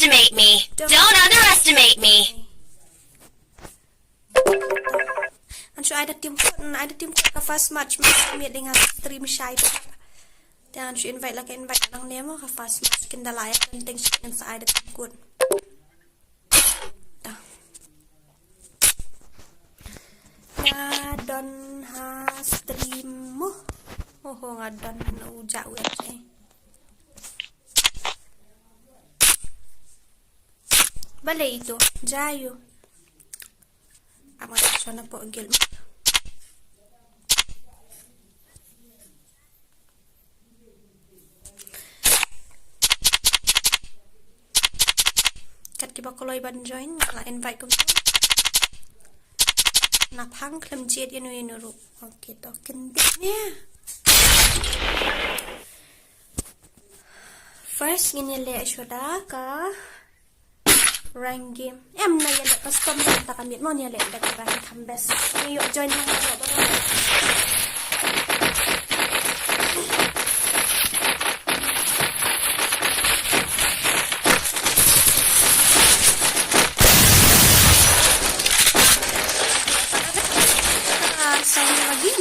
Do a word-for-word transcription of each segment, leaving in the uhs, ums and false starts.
underestimate me. Don't underestimate me. Ngan shu ai da tim kut, ngan ai da tim kut ka first match, ma ka miet ding ha stream shai. Te ngan shu invite la ka invite nang ne mo ka first match kin da la ïa teng shi ngan sa ai da tim kut. Ta. Nga don ha stream mo. Oho, nga don na u ja u eh. Balei ito, jayu. Ama shona po gil. Kat kiba kloi ban join, la invite kum tu. Na phang khlem jied ïano ïano ruh. Okay, to kin dik ne. First ngin ïa leh shuwa da ka rank game. Em, na ïa leh custom da ka miet mo, ïa leh da ka rank kham best. Ngi ïoh join lang. Ah, sign lagi.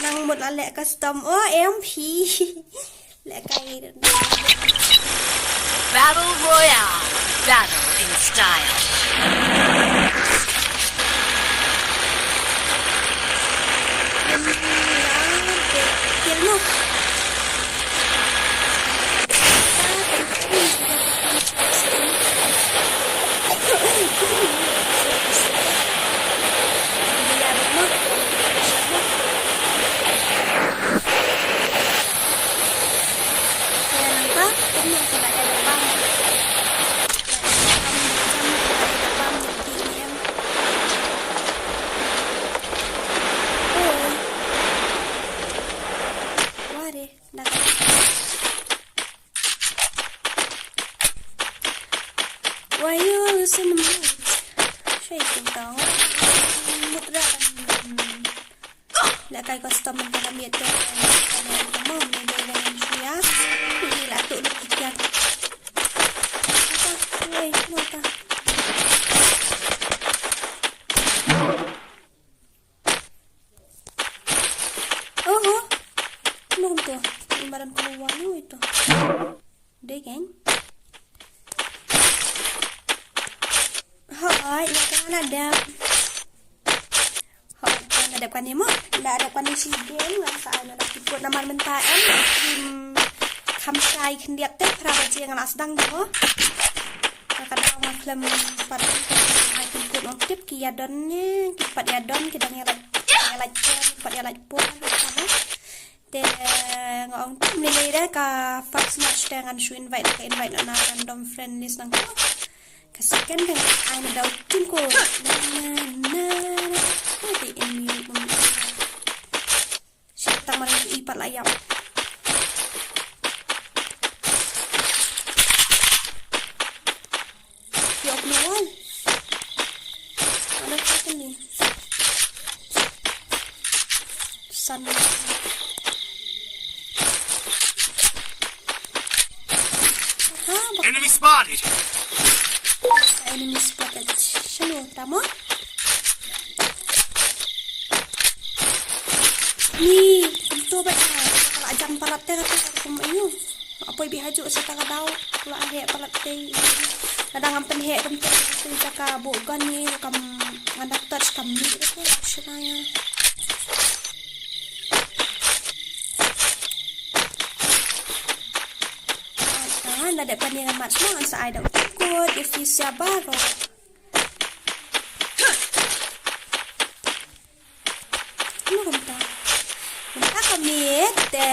Nang mut la leh custom. Oh, M P. Leh kai. Battle Royale. Battle in style. Kill mo. Why you losing the mood? Shaking down. Mut ra. Leh kai custom mynta ka miet te. Mo, me dei dei shuwa. Ni la tu duk ikan. Apa? Wei, nota. Oho. Nung tu. Imaran keluar ni itu. Dei keiñ. Hooid, ïa ka nga la dep. Hooid, nga la dep kane mo. Nga la dep kane shi dien, nga sa ai nga la dep kiput namar mynta em. Stream kham shai khyndiat te, phra baje nga la sdang de mo. Ka ka dang nga khlem pat ai kiput mo tip ki ïa don ne, ki pat ïa don, ki dang ïa lait, ïa lait pon, ki pat ïa lait pon, ki pat mo. Te nga ong te mynne da ka first match te ngan shu invite, ka invite na random friend list nangta. Ka second te ngan ai na da u team ko. Na na na. Te in mi ru pun. Shi tang mar i pat la ïap. Ïa, open wall. Ada satu ni. Sana. Ha, bak- Enemy spotted. Enemy spotted. Shano, tama? Ni, kumto ba ïa. Ka la jam palat te kata ka kum ayu. Apoi bih hajuh sa ta ka daw. La heh palat te. Lada ngam pynheh kumto te jaka buh gun ni kam ngan da touch kam ni te. Shana ïa. Ah, da dep kan ïa mat sma ngan sa ai da u kut ïa phi sia baroh. Kumno kumta? Kumta ka miet te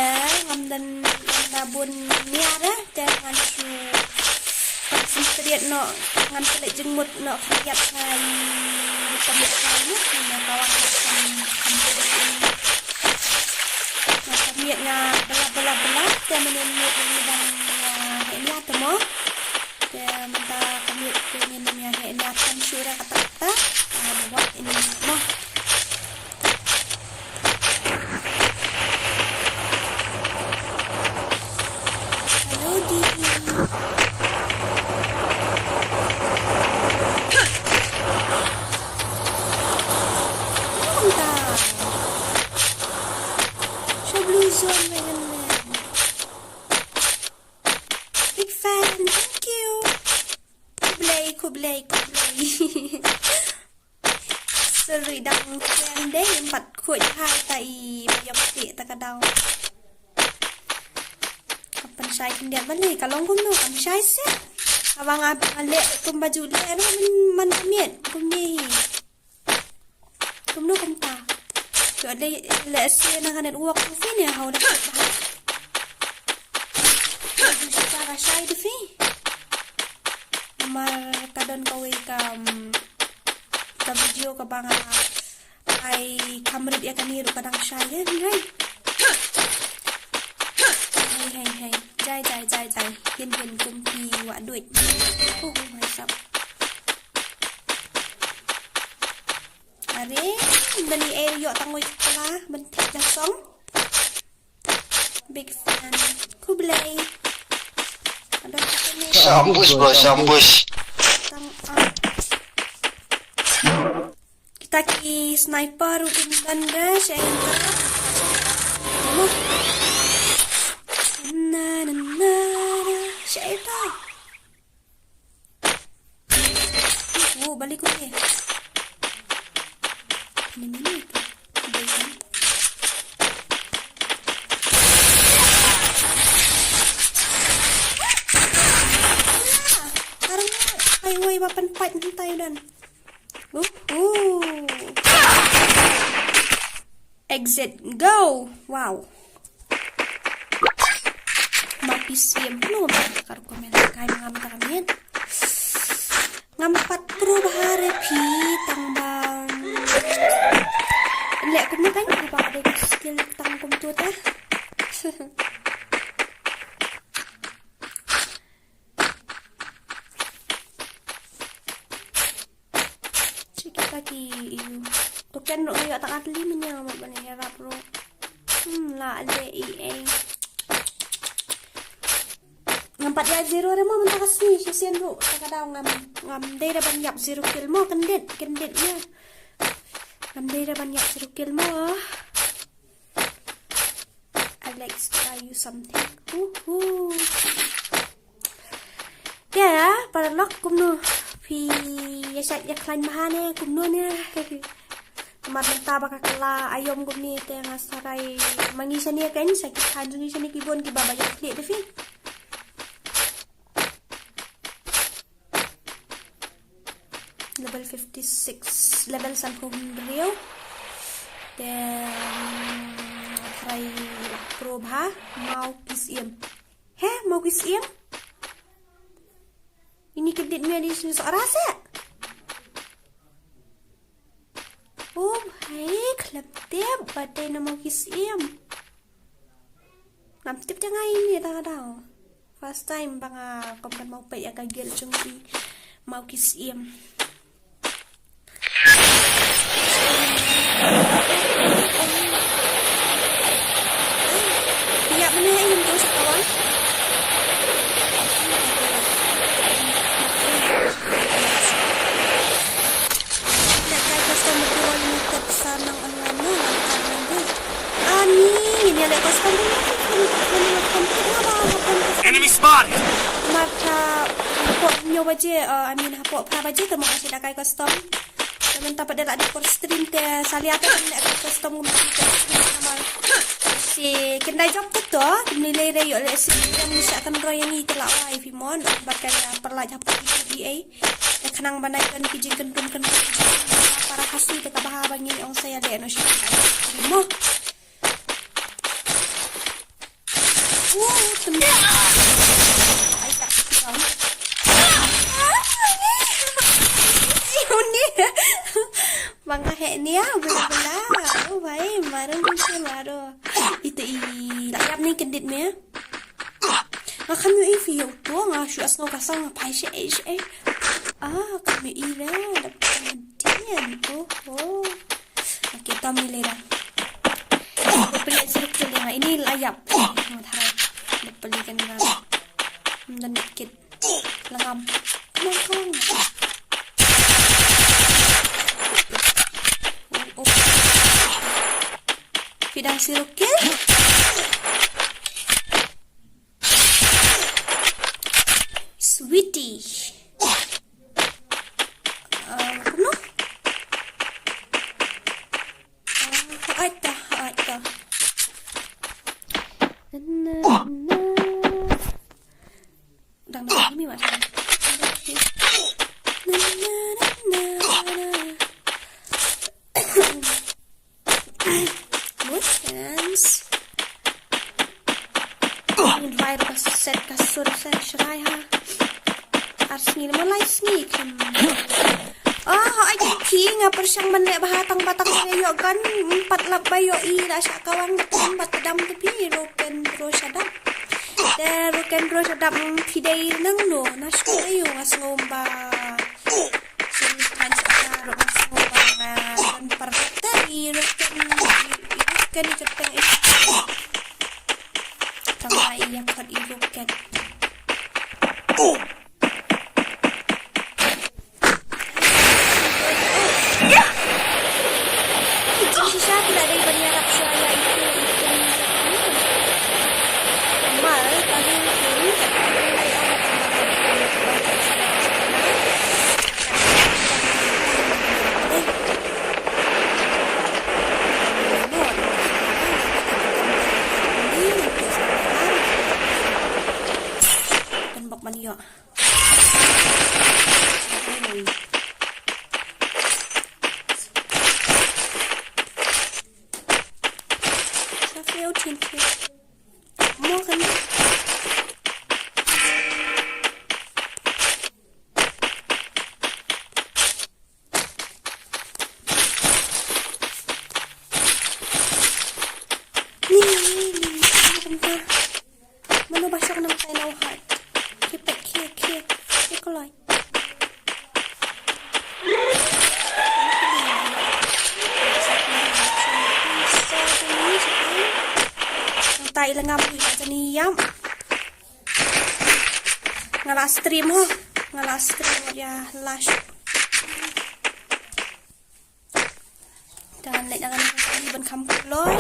ngam don, ngam da bun niar eh, te ngan shu concentrate noh, ngan pynleit jingmut noh khyndiat ngan pynleit jingmut noh ka wan kan kan. Nga ka miet nga belap belap belap te mynnin miet ngi dang ïa heh nia te mo. Te mynta ka miet te ngin ym ïa heh nia tam shuh re kata kata. Ah, ba wat ini mo. Hello, Didi. Long time. Sha Blue Zone, man, man. Big fan, thank you. Khublei, khublei, khublei. Sorry, dang kren dei, ym pat khuid ha ta i ba ïoh ti ta ka dang. Ka pynshai khyndiat balei, ka long kumno, kam shai se. Haba nga leh kumba ju leh, no, man, man ka miet kumne hi. Kumno kumta. Ïoh leh, leh se na ka network tu phi ne, hau da. Ka shai tu phi. Namar ka don kawei ka, mm, ka video kaba nga ai kham rit ïa kane ruh ka dang shai ïa, hynrei. Hei, hei, hei. Jai, jai, jai, jai. Hin, hin, kum phi wah duit. Oh, oh, hai sap. Are, bani eh ïoh tang wei kala, ban thik da song. Big fan. Khublei. Ada kita ni. Shambush, bro, shambush. Tang, ah. Kita ki sniper ruh kin ban da, sha ita. Na, na, na, na, sha ita. Oh, balik ko eh. Ini mana tu? Balik. Karang highway ba pynpait hyntai dan. Uh, uh. Exit. Go. Wow. Ma P C M. Pynlong ba ka rukom ïa ka kai ma nga mynta ka miet. Ngam pat pro bha re phi tang ba. Leh kumno kan ba ka dei skill tang kumto te. Check kita ki, to ken ruh ïa ta ka tli menya mo ban ïarap ruh. Hmm, la le i ei. Ngam pat ïa zero re mo mynta ka sngi, shisien ruh ta ka daw ngam, ngam dei re ban ïap zero kill mo, kyndit, kyndit ïa. Ngam dei re ban ïap zero kill mo. Alex, are you something? Uhu. Te, paralok, kumno phi ïa shait ïa khlaiñ bha ne, kumno ne? Namar mynta ba ka kylla aïom kumne te nga sarai ma ngi shane, kan sa ki khan jong ngi shane ki bun kiba ba ïa khleh te phi. Level fifty-six, level sanphew hynriew. Then try pro bha, Mawkisyiem. He, Mawkisyiem? Ini kyndit mia di sini seorang se. Oh, hai, khlem tip ba dei na Mawkisyiem. Ngam tip te ngai ini da da. First time ba nga kom kan Mawpeit ïa ka guild jong ki Mawkisyiem. Ïa, mane hai, ngam tip sa kawan. Ïa, kai custom betul ni, tak sanang online ni, online ni. Ani, ini ada custom ni. Enemy spotted. Mar ka hapoh hynñiew baje, uh, I mean, hapoh phra baje te mo ka shu da kai custom. Te mynta pat da la dei por stream te sa lia te ne kai custom ngam te stream namar shi kin dai job te to, kin ni lei re ïoh lei shi jam ni sa kan roi ïa ngi te la wai phi mon, bad ka ïa pyrlait hapoh ki D A. Te khnang ba nai don ki jingkyndrum kyndrum para Khasi te kaba ha ba ngin ong sa ïa leh noh shi mo. Uh, tymmen. Ai, tak kira. Uni. Bang ka heh nia, bela bela. Oh, bhai, maro mujhe maro. Itu Ni kyndit me. Nga kham ïohi phi ïoh to, nga shu sngew ka sound nga phai shi ei shi ei. Ah, kham ïohi re, da pyndian. Oh, oh. Okay, tam ni le da. Pyndian siruk tu le nga ini la ïap. Nga tharai. Pyndian kan nga. Mdan kit. Lengam. Come on, come on. Oh, oh. Phi dang siruk kit. Sweetie. Ah, kumno? Ah, hooid, hooid. Na, na, na. Dang, dang, ini mah. Na, na, na, na, na. Good chance. Invite ka set ka sur set shrai ha. Ar sngi lama lai sngi kan. Ah, ha ai ki nga pyrshang ban leh bha tang ba tang ïoh kan. Pat lap ba ïohi la sha kawang kan ba tdam te phi ro ken ro shadap. Te ro ken ro shadap phi dei nang no na shu ïoh nga sngom ba. Sometimes ata ro nga sngom ba nga don par te i ro ken i ro ken i kyrteng i. Tang ba i ïa khot i ro ken. Kan bok man ïoh. Sa feu tin tin. Mo kan. Ni, ni, ni, ni, ni. Mano ba shong nang tai nau hat. Ki pek ki ki ki koloi. Nang tai lengam ni ka jani yam. Nga la stream ho. Nga la stream ya lash. Jangan naik jangan ban kham kloi.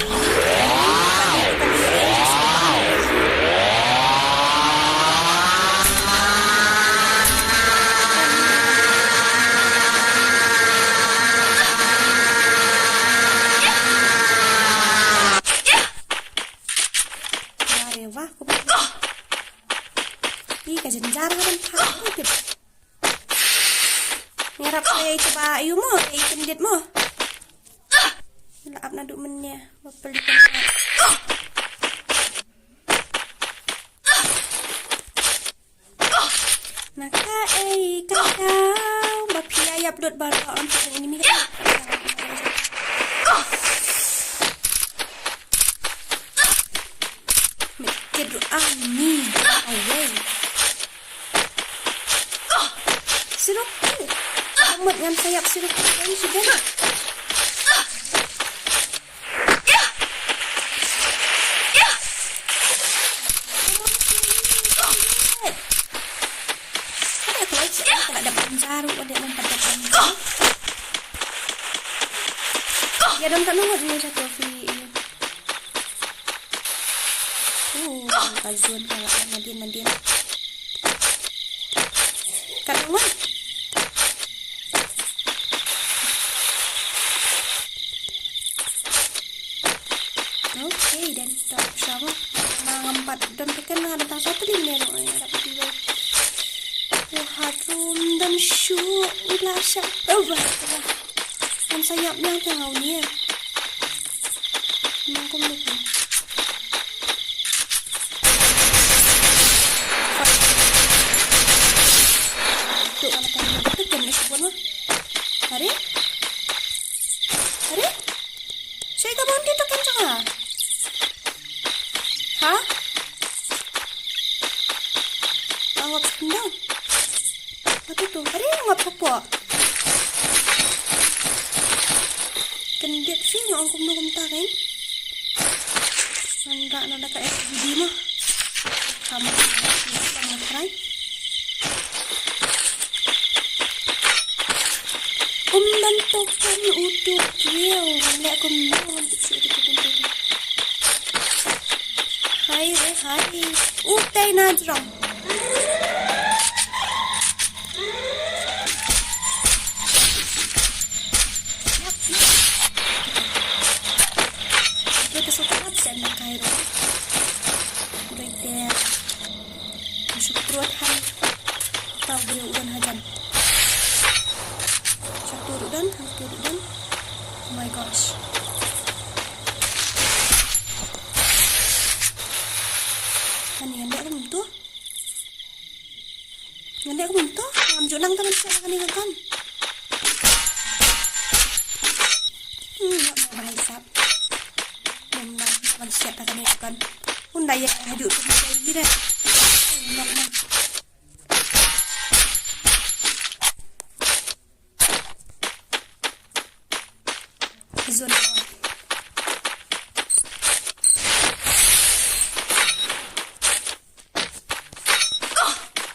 Wah, wah, aku. Ih, ka jynjar ka ban phah. Ngarap ka ei ba ayu mo, ei kyndit mo. La ap naduh mynne ba peli kan. Na ka ei ka daw ba phi ïa upload ba ba on phi ini mi. Me kid ru ah ni. Away. Siruk tu. Amat ngan sayap siruk tu kan sudah. Ada aku lagi, ada, ada banjar, ada nampak ada banjar. Ya, dan tak nunggu dulu satu fi ini. Uh, ka zone ka la, nadien, nadien. Ka dong ma. Okay, dan tak sama. Nang empat dan tekan nang ada tang satu di mana, eh, ada tiba. Wah, harum dan syu, ila syak. Oh, bah, bah. Kan sayap yang tengah ni, eh. Nang kum ni. Tuk, anak kami betul kan, ni sebuah mah. Hari? Hari? Saya kapan kita kencang ah? Hah? Pok. Kyndit phi, nga ong kumno kumta kein. Ngan rah noh da ka S S D mo. Kham, kham try. Um, ban tok kan utu kiew. Leh kumno, um, tu, tu, tu, tu, tu. Hai re hai. Utai na jrong. Yap, yap. Kita suka sen na kai ro. Right there. Syukur han. Tau briew u don hajan. Satu ruh don, satu ruh don. Oh my gosh. Ani, ngan leh kumto. Ngan leh kumto. Ngam ju nang ka ban siat kane ka gun. Hmm, ngam nang ba hai sap. Ngam nang ban siat kane ka gun. Unda ïa haduh tu ïa ïa. Nok nok. Zone.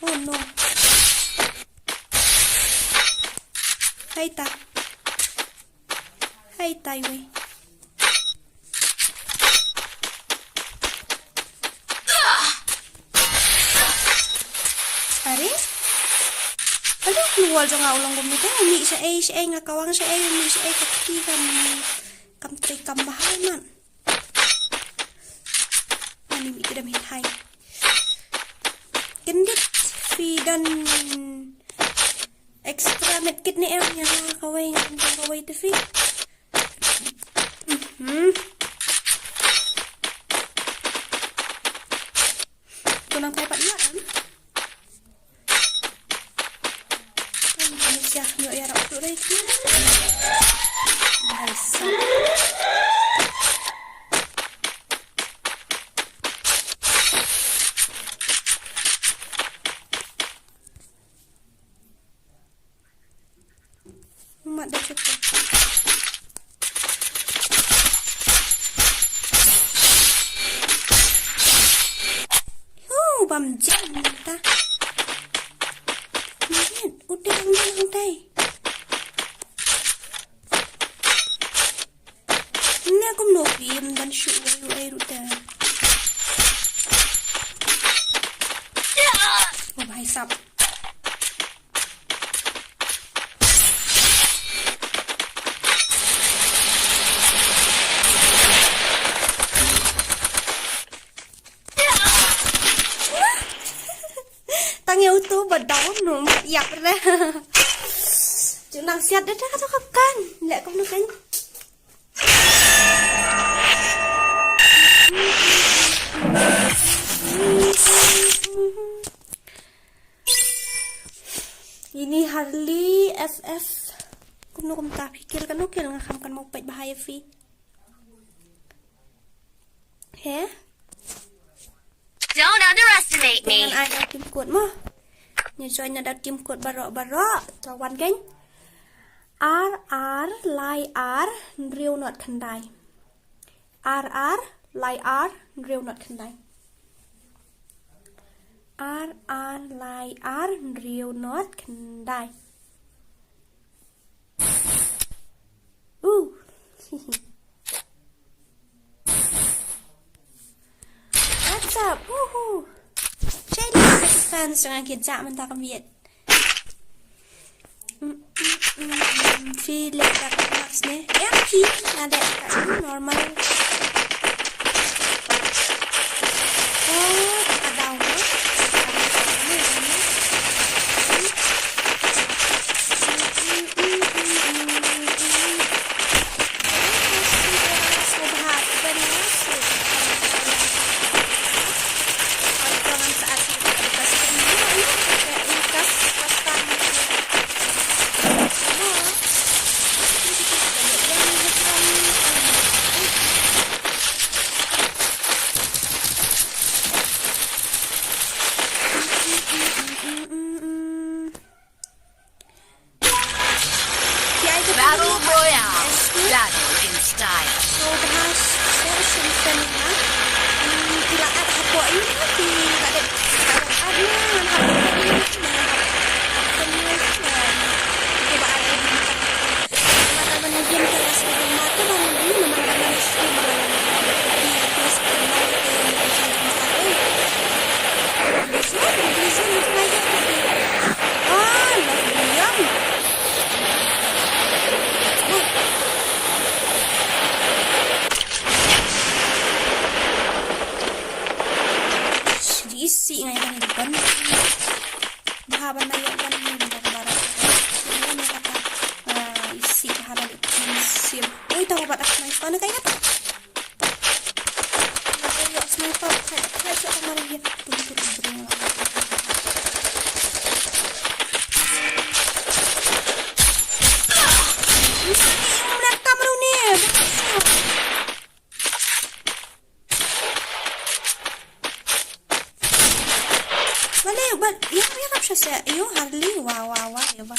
Oh no. Hai ta. Hai tai wei. Are? Aduh, lu wall jong nga u long kumne te. U mih shaei shaei, nga kawang shaei, u mih shaei, ka kti kam, kam trei kam bha man. Ani mih te da mih thai. Kyndit phi don extra medkit ne em, ïa kawei, nga don kawei te phi. Mhm. Ko nang phai pat ïa em. Kan ïa ïa rap tu dei. Bhai sab. Mat da cukup. Hu, bam jam ta. Nit, utai, utai, utai. Ne kumno phi ym don shuh wei ruh ei ruh te. Oh, bhai sab. Tang ïa utu ba down, no, ïap re. Ju nang siat da da ka kan. Leh kumno kan. Ini Harley F F. Kumno kumta phi kill kano kill, nga kham kan mo peit bha ïa phi. He? Don't underestimate me. Ngan ai da team code mo. Ngi join na da team code baroh baroh. To wan kein. Ar ar lai ar hynriew not khyndai. Ar ar lai ar hynriew not khyndai. Ar ar lai ar hynriew not khyndai. Uh. What's up? Woohoo. Shady fans jong nga ki jah mynta ka miet. Mm, mm, mm, mm. Phi leh da ka mask ne? Em phi, nga leh da ka normal. Oh, ka daw mo. Battle Royale. Battle in style. So, bha shisha shisha ïa nga. Hmm, phi la add hapoh ïa nga, phi la dep add ïa nga, ngan hapoh ïa nga. Phi ba add ïa nga. Isih ngai kan ban. Bha ban nai ban ni ban bara. Ni kata. Ah, isih bha ban ni. Sim. Oi, tahu bat aku nai. Mana kai kata? Oi, sniper. Kai, kai, siapa mana dia? Tunggu, tunggu, tunggu. Isih, melihat kamera ni. Bale, bal, ïa, ïa, kap sha se, ïa, Harley, wa, wa, wa, ïa, wa.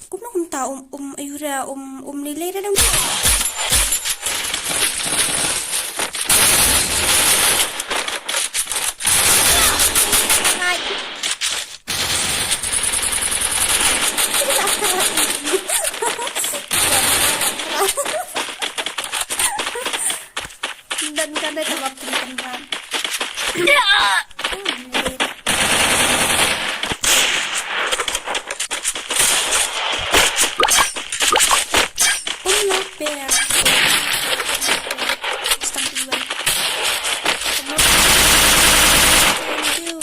Kumno kumta, um, um, ïa, re, um, um, lele, re, dong. Hai. Dan ka dei kaba pynban. Um, la per. Stang tiwai. Thank you.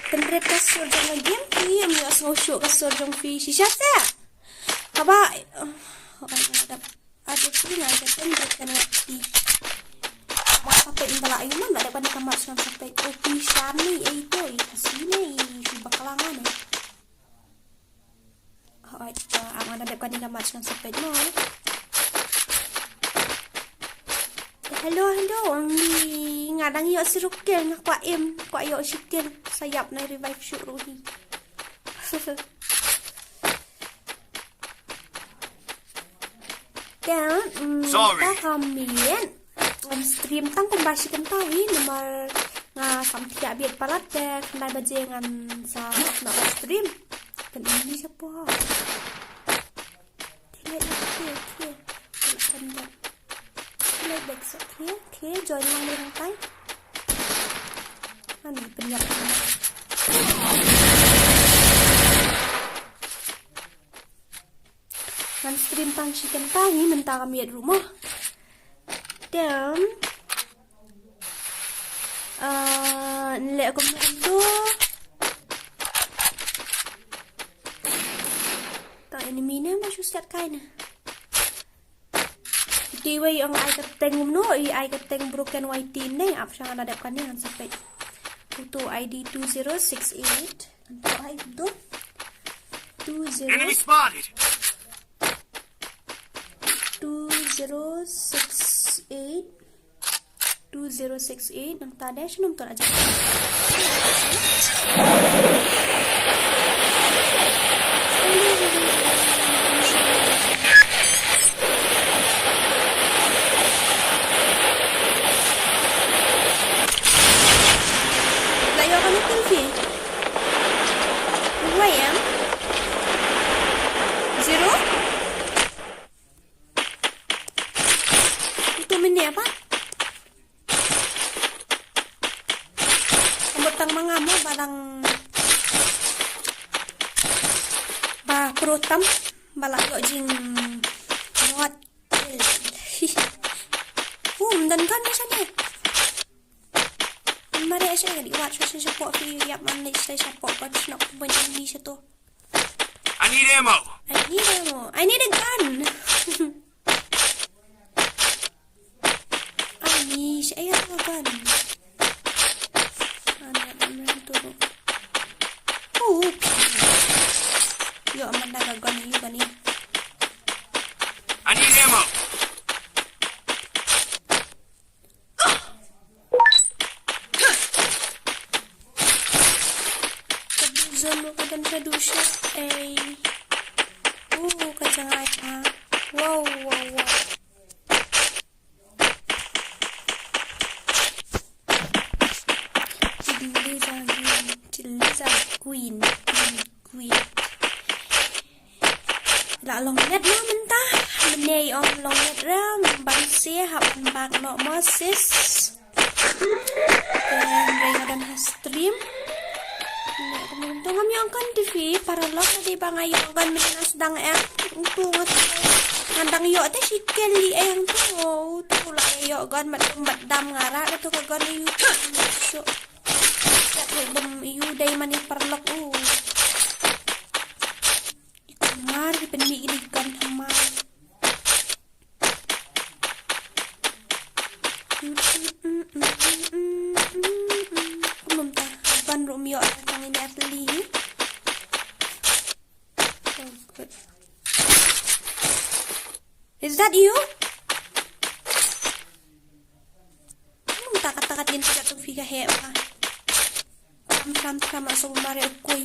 Pynrit ka sur jong ka game phi, ym ïohsngew shuh ka sur jong phi shisha se. Haba, oh, oh, oh, oh, oh, phi nga ka pynrit kan wat phi. Mat sa peit ym da la ïoh man, la dep kane ka mat sngewsih peit. Oh, phi sham ni, ei to, i phi si ne, i phi bakla nga ne. Hooid, ah, nga la dep kane ka mat sngewsih peit mo. Hello, hello, ngi nga dang ïoh shi ruh kill, nga kwah im, kwah ïoh shi kill. Sa ïap na revive shuh ruh hi. Te, mm, sorry. Ta ka miet. Em, stream tang kumba shi kynta hi, namar nga sam thiah bieit palat te khyndai baje ngan sa off na off stream. Kan ini siapa? Thiah, thiah, thiah. Kan dah. Thiah back sa, thiah, thiah. Join lang dei hangtai. Ani pynïap. Ngan stream tang shi kynta hi mynta ka miet ruh mo. Tem. Ah, nleh kumno kumno. Tang enemy ne ma shu siat kai ne. Te wei ong ai ka teng kumno, i ai ka teng broken Y T ne, ap sha nga la dep kane ngan sa peit. Photo I D two zero six eight. Anto ai do. Two zero. Enemy spotted. Two zero six eight. Two zero six eight. Nangta de shnong to aja. La ïoh kano phi? Wei em? Zero? Itu mini apa? Amut tang manga mo ba dang ba pro tam ba la ïoh jing mod. Um, dan kan macam ni. Mare asha ka di wat sha sha pok fi yap man lei sha sha pok ban shnok ban ni sha to. I need ammo. I need ammo. I need a gun. Ani, sha ya to gun. Ani, ani to. Oh. Yo, amanda ka gun, yo gun ni. I need ammo. zone ruh ka don ka dusha. Ei. Uh, ka jngai ha. Wow, wow, wow. Lizard Queen, Lizard Queen, Queen, Queen. La long net mo mynta. Mynne ong long net ra, ban se hap ban bak noh mo sis. Te hynrei nga don ha stream. Ne kumno to ngam ïoh kan T V paralok, dei ba nga ïoh kan mynne nga sdang em. To nga sdang, nga dang ïoh te shi kali em to. To la ïoh kan mat mat dam nga ra, to ka kan ïoh. So. Kat ïoh dam ïoh dei mane paralok u. Mar ki pynmih ki dei kan thymmai. Kumno mynta ban ruh ym ïoh tang ine atli hi. Oh, good. Is that you? Hmm, takat takat din takat tu figa he ba. Tram tram tram asal mare ukui.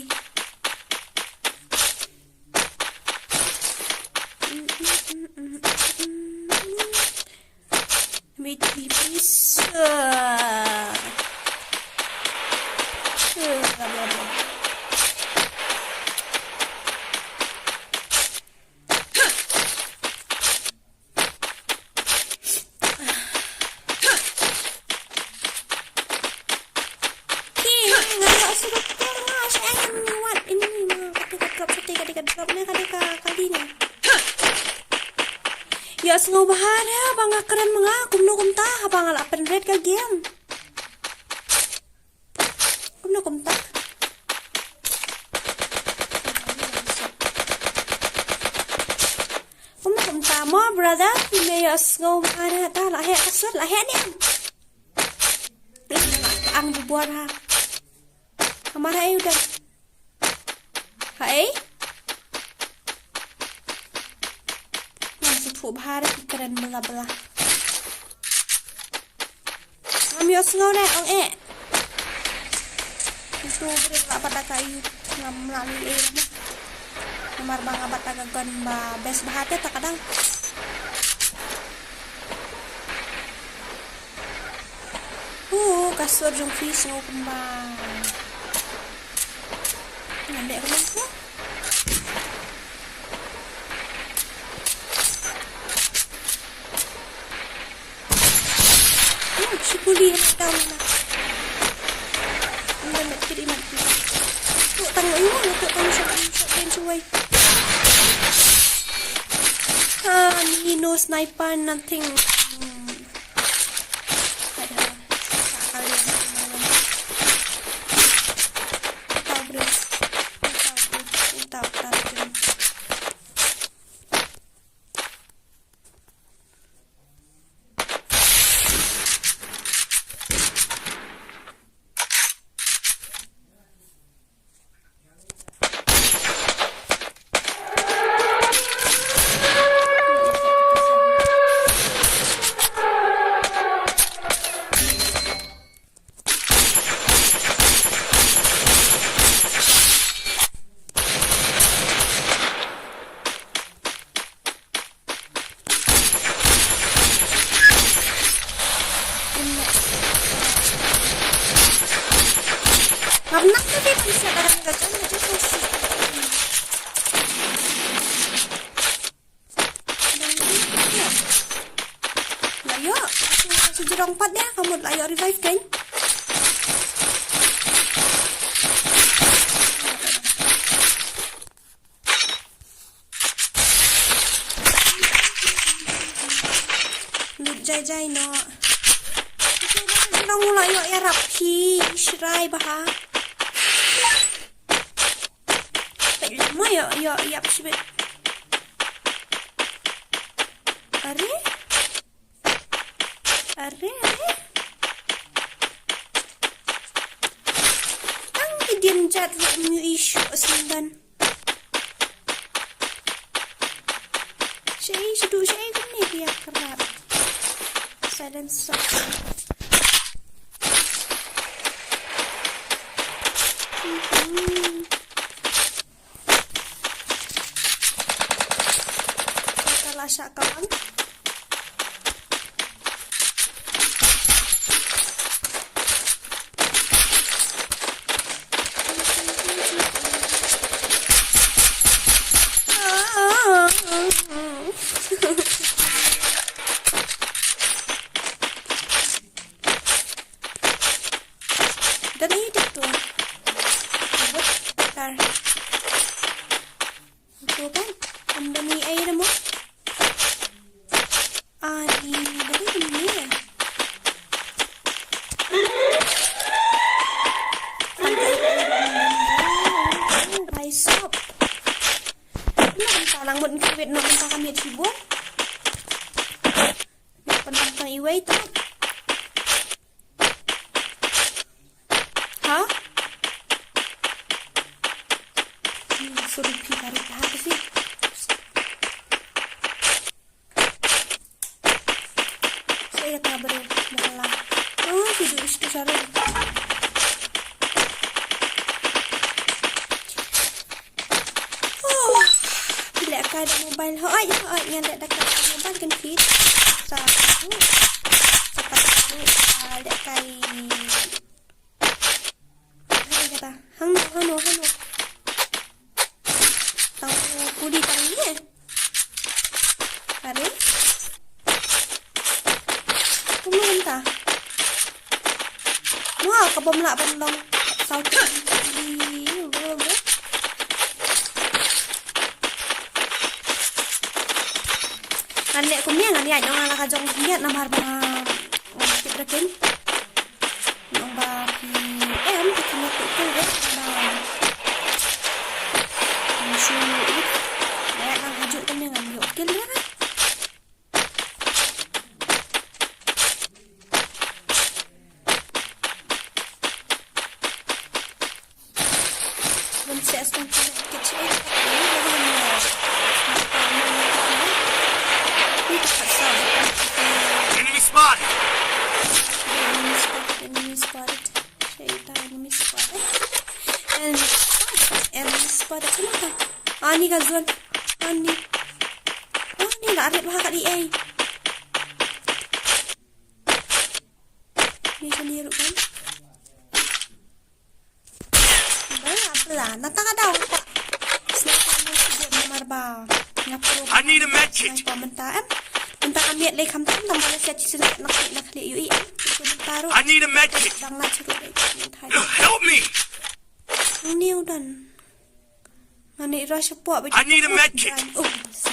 Miti pisa. Ïa sngew bha ne ba nga kren ma nga kumno kumta haba nga la pynrit ka game. Kumno kumta? Kumno kumta mo brother? Ine ïa sngew bha ne ta la heh ka sut la heh ne. Ang bubor ha. Amar ha ei u dang. Ha ei? Ngam sngewthuh bha re ki kren bla bla. Ngam ïohsngew ne ong eh. Itu briew la pat da ka ïu ngam lah leh ei. Namar ba nga bat da ka gun ba best bha te ta ka dang. Uh, ka sur jong phi sngewbha. Ngan leh kumno? Uh, shi puli ha ka na. Ngan leh kiri man. Tu tang yu, tu tang shot, shot pen shuwai. Ah, ni no sniper, nothing. Hmm. La ïoh, sa jrong pat ïa ka mut la ïoh revive kein. Lut jai jai noh. Nong la ïoh ïarap hi, shrai bha. Peit lama ïoh, ïoh ïap shibit. Are? Are, are? Tang ki dien jat ruh ym ïohi shuh sngewdon. Shaei shaduh shaei kumne ki ïa krap. Silence shot. Hmm. Asha kawan. Dan ini tu. Tar. Ito kan? Ang dami ay na mo? Ani, dali dali. Rise up. Ano ang talang mo? Ang kawit na ang takamit si Bon? Ano pa nang pang iway to? Ha? Hmm, sorry, phi, pare, pare, pare. Sa ïa ka briew, bala. Oh, si du istu saro. Oh, leh kai da mobile. Hooid, hooid, ngan leh da kai da mobile kan fit. Sa, sa, sa, leh kai. Hai kata, hangno, hangno, hangno. Tang puli tang ni eh. Are? Kumno mynta? Wah, ka bom lah ban long. Saw ti. Ngan leh kumne, ngan ïaid noh la ka jong phi namar ba nga tip ra kin. Nong ba phi em, phi kynnoh tu tu re ba. Ngan shu ïaid ngan hajuh kumne ngan ïoh kill re. Enemy spotted. Enemy spotted. Enemy spotted. Enemy spotted. Enemy spotted. Ani ka zone. Ani. Ani la rit bha ka di ei. Ni ka ni ruh kan. Bala, bala, nata ka daw. Sniper mo sibuk namar ba. Nga pro. I need a med kit. Sniper mynta em. Mynta ka miet lei kham tam, tam bala sia chisel nak nak nak lei yu i em. Itu mynta ro. I need a med kit. Dang na churu lei. Help me. Ni udan. Ngani rush po. I need a med kit. Oh, sa.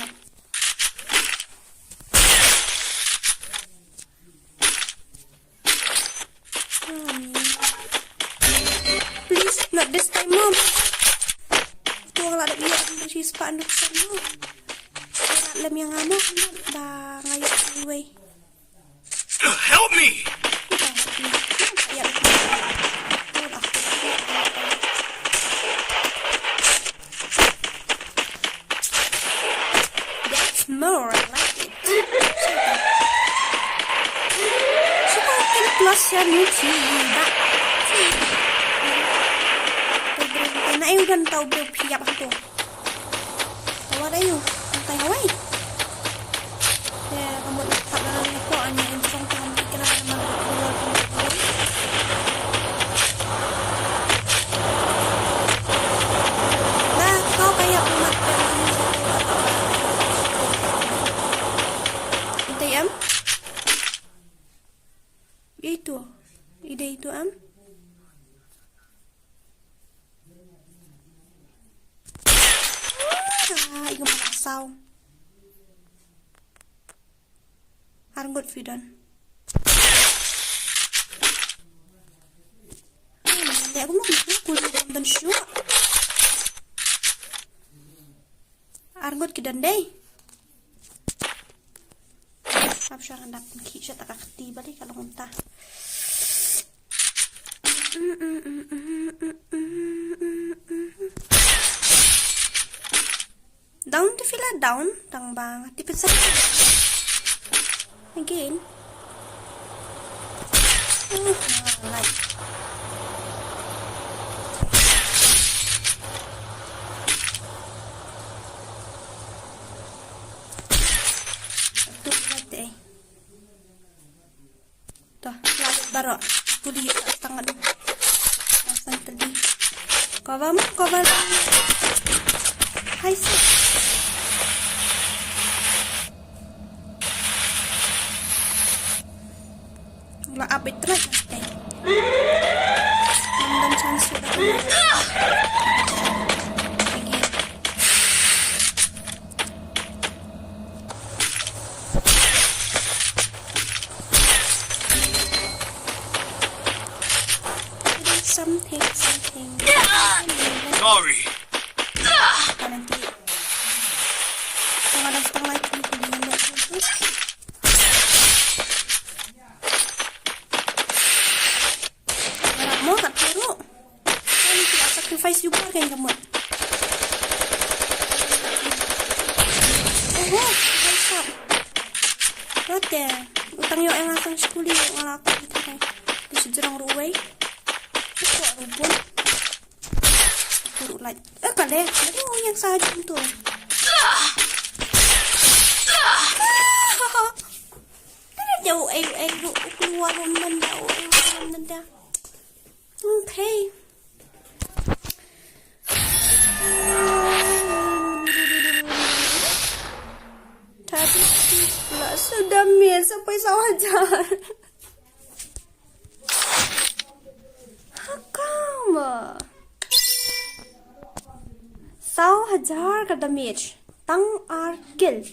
Please, not this time, Mom. Tuang la da biya, she's pa nuk san, Mom. Lem yang anu, ba ngayo anyway. Help me! That's more like it. Shuka kin plus ya ni chi ba. Na ayu dan tau bro phi ïap hangto. Tawar ayu. Angkai hawai. Ya, kamu tak dalam ko ani yang song tam. Itu. Ide itu am. Ah, iga masaw. Arngut phi don. Dei kumno kumno puli don don shuh. Arngut ki don dei. Ap shuwa ngan dap ki shuwa ta ka kti ba dei ka long ta. Down to fila down tang bang ti pesa. Again. Oh, like. Lalit baroh. Kuli ïa ka tang adu. Asal tadi. Cover mo, cover. Hai sih. La update terus. Ngam don chance. Lagi. Something, something. Sorry. Nanti. Tengah dah setengah lagi, kemudian dia tu. Ngarap mo kat turu. Kan kita sacrifice juga kan kamu. Oh, oh, headshot. Rate. Utang yo yang asal sekuli yang ngalak kita kan. Di sejerong ruwai. Kok rubun. Turu lagi. Eh, kale. Aduh, yang saja tu. Ada jauh, eh, eh, lu keluar rumah dah, eh, rumah dah. Okay. Tapi lah sudah miss sampai sawah jar. Hakam. Saw hajar ka damage. Tang ar kill.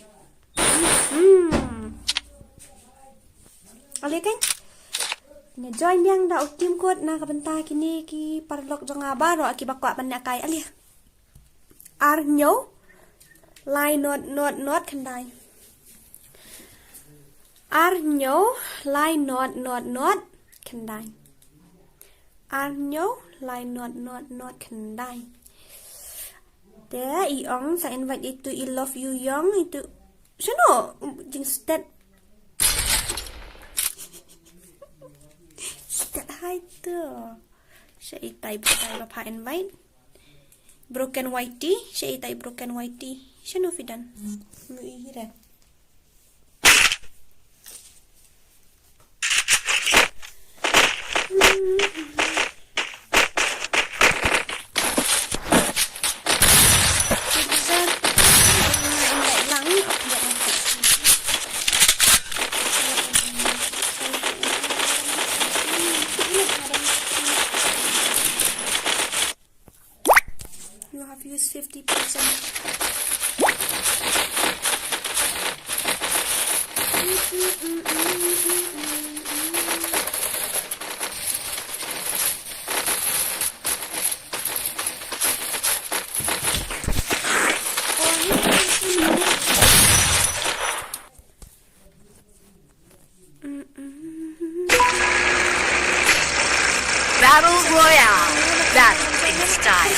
Hmm. Ale kan? Nga join biang da u team kot na ka bynta kine ki paralok jong nga baroh ki ba kwah ban ïa kai ale. Ar hynñiew lai not not not khyndai. Ar hynñiew lai not not not khyndai. Ar hynñiew lai not not not khyndai. Te i ong sa invite itu i love you yong itu. Shano jingstet. Stet hai tu. Sha itai bukai ba pha invite. Broken Y T, sha itai broken Y T. Shano fidan. Mu ihira. You have used fifty percent. Battle Royale. Battle in style.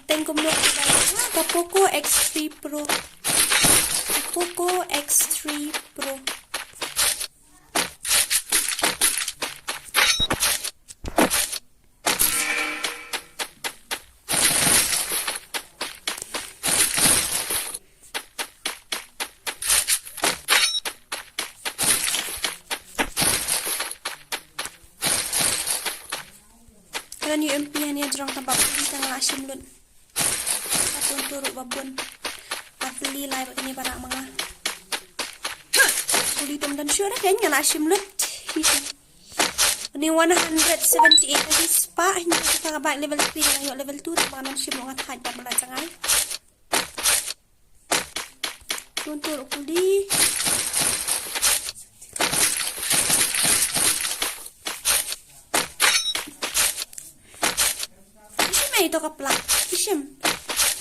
Teng kumno ka Poco X three Pro. Poco X three Pro. Kan U M P hani jrong tang ba puli tang la shim lut. Ka tun tu ruh ba bun. Ka puli lai ba kane ba rak ma nga. Puli tum dan sure kan nga la shim lut. Ni one hundred seventy-eight ka spah, ni ka ka ba level three, nga ïoh level two, tang ba ngam shim lut nga thait ba la jangai. Tun tu ruh puli. Ai to ka pla. Isem.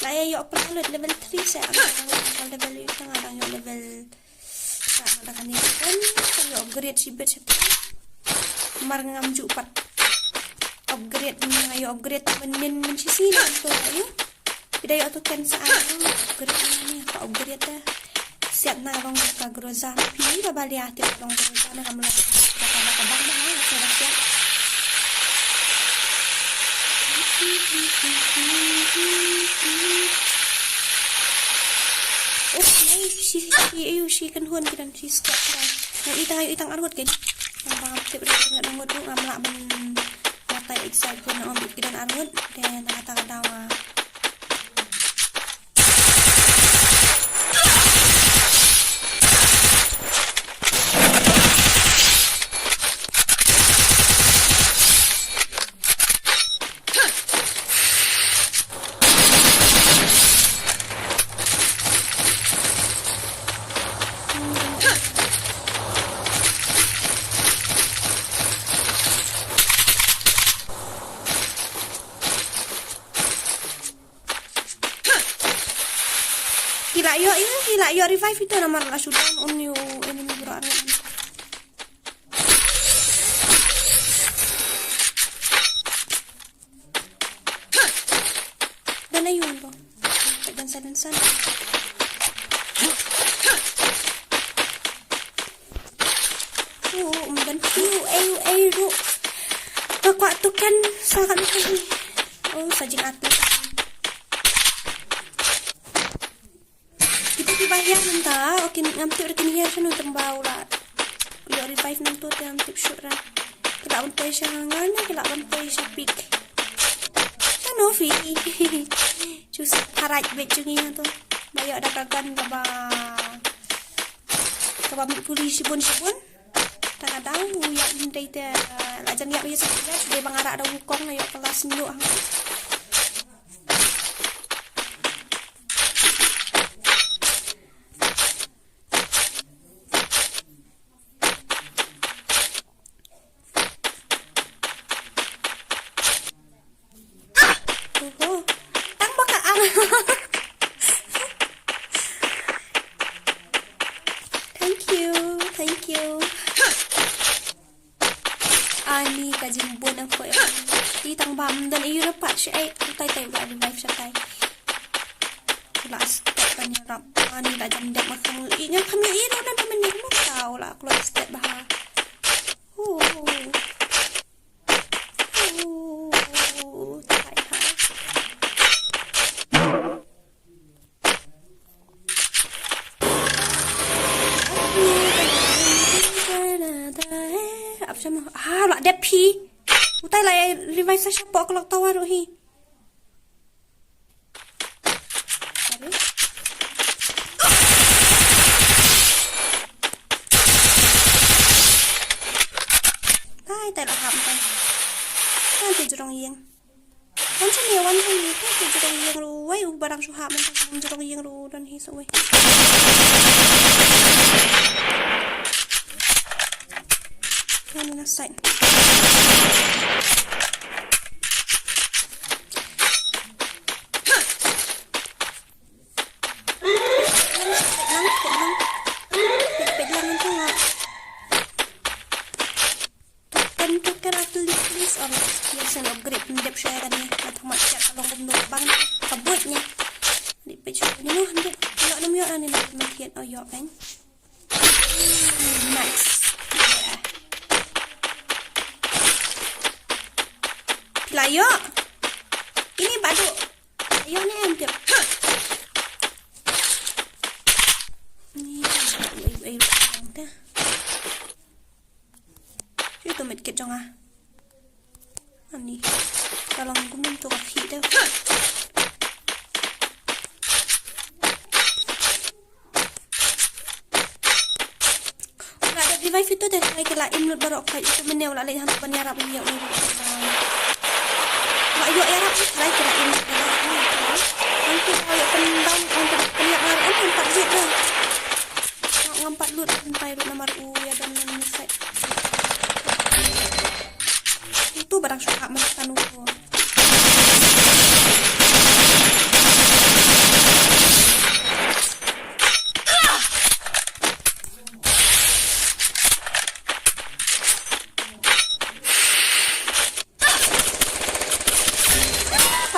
La ïa ïoh pla lut level three sa. Ang dang ïoh level ïa tang dang ïoh level. Sa dang kan ni kan. Sa ïoh upgrade shi bit shi pla. Mar ngam ju pat. Upgrade ni ïoh upgrade men men men shi si na to ïoh. Phi da ïoh token sa ang upgrade ni, ni ka upgrade da. Siat na long ka Groza. Phi ba balia ti long Groza na kam long. Ka ka ka bang bang sa da siat. Oh, ai shi shi ayu shi kan huan kidan shi skat kidan. Na itang ayu itang arwat kan. Nang bang tip dah ngat ngut ngam lah ban. Mata exact pun na ombit kidan arwat. Dan na kata kadawa. Ki la ïoh ïa, ki la ïoh revive ito namar la shu down un ïa u enemy bro arwet. Dan ayu bro. Dan sa dan sa. Oh, um dan piu ayu ayu. Ba kwah token sa kan. Oh, sa jing atlet. Kita ki ba hiar mynta, oh, kin ngam tip ra kin hiar shano tang ba u la. Ïoh revive nangto te ngam tip shuh ra. Ki lah ban poi sha hangar ne, ki lah ban poi sha peak. Tano phi. Just harai bit jong ngi to. Ba ïoh da ka gun kaba, kaba mih puli shibun shibun. Ta ka dang u ïap hynrei te, la jan ïap ïa sa ka dei ba nga rah da wukong la ïoh ka last ïoh hang. Oho. Tang ba ka ang. Thank you. Thank you. Ani ka jingbun ang ko. Ti tang ba mdan e yura pat shi ai. Utai tai ba revive shatai. Kula step kan yarap. Ani la jan dep ma khang. I nyang kham ïa i ro nan ka men ni mo ka. Ula kula step ba ha. Ooh. Ooh. Tai ha. Ap shama. Ah, la dep hi. Utai la revive sa shapoh clock tower hi. Sorry. Tai, tai la hap tai. Kan tu jrong ïing. Wan sini, wan sini. Kan tu jrong ïing ruh. Wai, u barang shuha man tu jrong ïing ruh dan hi sawai. Kan na side. Lang, lang, lang. Pit, pit lang tu. Token, token, ah, please, please. Oh, yes, an upgrade. Ndep share kan ni. Mat hamat chat ka long kum dong bang. Kabut ni. Ni page ni noh, ndep. Ïoh nam ïoh ni, ni, ni, oh, ïoh kan. Nice. Yeah. Phi la ïoh. Ini badu. Ïoh ni em tip. Ni, ai, ai, ai, ai, ai. Ito medkit jong nga. Ani. Ka long kumne to ka khih te. Nga da revive ito te, ka la im lut baroh ka ito mynne la leit hangto ban ïarap ïa u. Nga ïoh ïarap ka la im lut baroh. Hangto ka ïoh pyndown, hangto pynïap nga em pat lut. Ngam pat lut, ngam pat lut namar u ïa don nen ni sai. Itu barang shuha man kanu ko.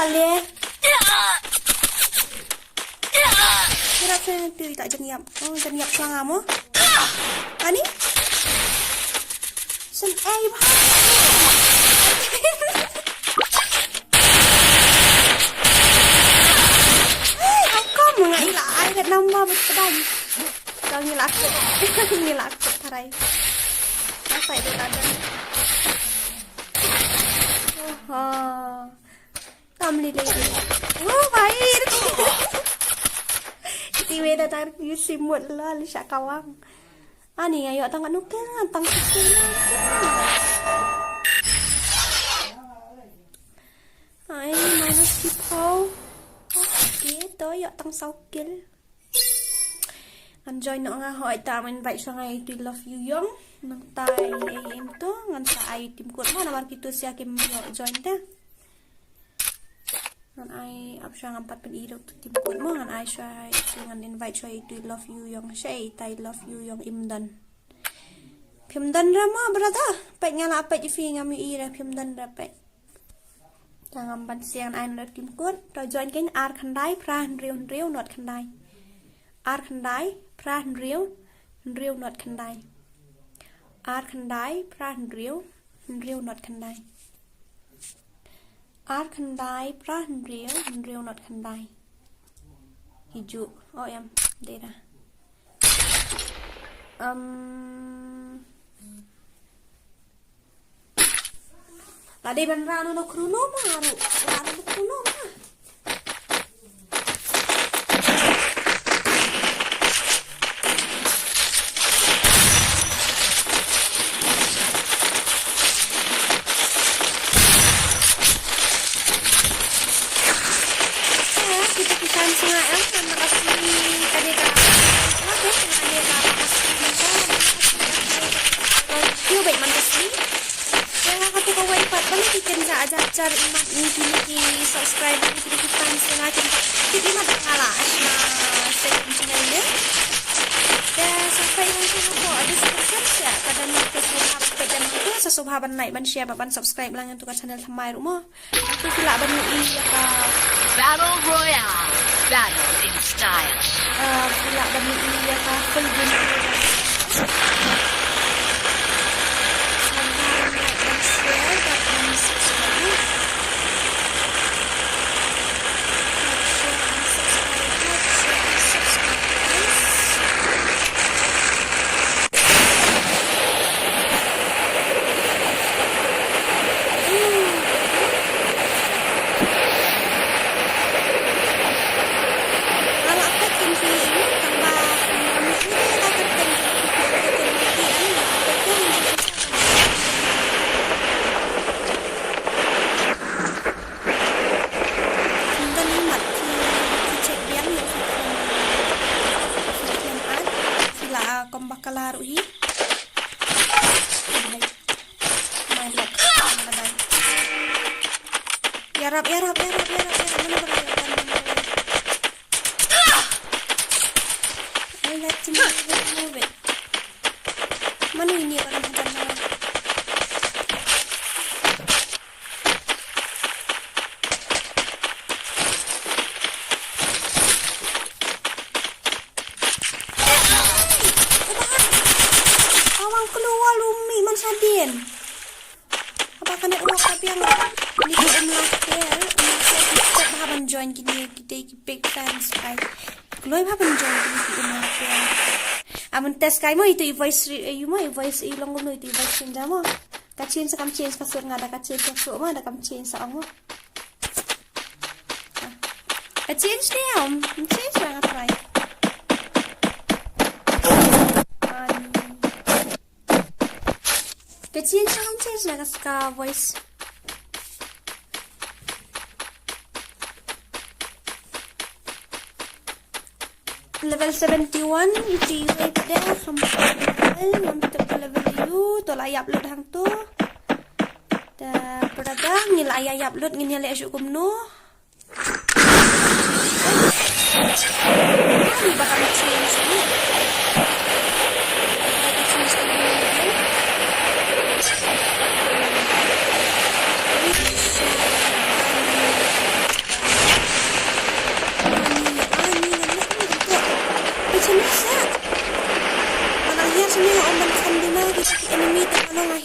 Le. Kira sa tu tak jengïap. Oh, jengïap sanga mo. Ani? Sen ai ba. Hey, how come nga ila ai kat namba bet pedang. Kau ngila aku. Ngila aku tarai. Apa itu tadi? Oh. Tam li lei. Oh, bai. Iti wei da tar ki simut la li sha kawang. Ani ayo tang anu ke tang ki simut. Ai, minus ki pau. Okay, to yo tang saw kill. Ngan join noh nga hoi ta, invite shuwa nga ïa itu love you yong. Nangta ai ai em to ngan sa ai team code mo namar kitu sia kim ïoh join te. Ngan ai ap shuwa ngam pat pyn-i ruh tu team code mo, ngan ai shuwa itu, ngan invite shuwa itu love you yong, sha itai love you yong im don. Phim don re mo brother, peit nga la peit ïa phi ngam ïohi re, phim don re peit. Tang ngam ban siang ai not kim kut. To join kein ar khyndai phra hynriew hynriew not khyndai. Ar khyndai phra hynriew hynriew not khyndai. Ar khyndai phra hynriew hynriew not khyndai. Ar khyndai phra hynriew hynriew not khyndai. Hi ju. O em. Dei da. Um, La dei ban rah noh khruno ma ruh. Rah noh khruno ma. Kita kisan sanga em, terima kasih tadi ka. Terima kasih tadi ka. Terima kasih. Thank you, baik, man kasih. Ïa nga katu kawei pat ba ngi kynja ajar ajar imat ngi ki, ngi ki subscriber ngi ki, ngi ki fans ïa nga, kin pat kit imat nga la shna second channel ne. Te sa peit hangtu hapoh description sha ka dang ngi, te sa sngewbha ban peit dang ngi, te sa sngewbha ban like ban share bad ban subscribe lang ïa tu ka channel thymmai ruh mo. Te phi lah ban ïohi ïa ka Battle Royale. Battle in style. Ah, phi lah ban ïohi ïa ka full game. Sngewbha ban like, ban share, bad ban subscribe. Like, share, and subscribe. Like, share, and subscribe, guys. Ynda ni mat ki, ki check biang ïa ki khlem, ki khlem add, ki la, ah, kum ba ka la ruh hi. Mai lok, mai lok. Ïarap, ïarap, ïarap, ïarap, ïarap. Mano ba ïarap, mano ba ïarap. Ai, la, move it, move it. Mano ini ba kan hajan na. Awang keluar lumi man sadin. Apa ka network ka biang? Ni ki um lah share, um lah share, ki step ha ban join kini, kita ki big fans kai. Kloi ha ban join kini ki um lah share. Amun test kai mo itu i voice re-, eh, you mo i voice i long mo itu i voice change mo. Ka change sa kam change ka sur nga da ka change ka sur mo da kam change sa ong mo. Ka change ne om, change la nga try. Ani. Ka change la, change la ka ska voice. Level seventy-one, iti wei te, ngam tip level, ngam tip level ïu, to la ïap lut hangto. Te brother, ngi la ïa ïap lut, ngin ïa leh shuh kumno. Ani ba kan change ni. Ba kan change ni.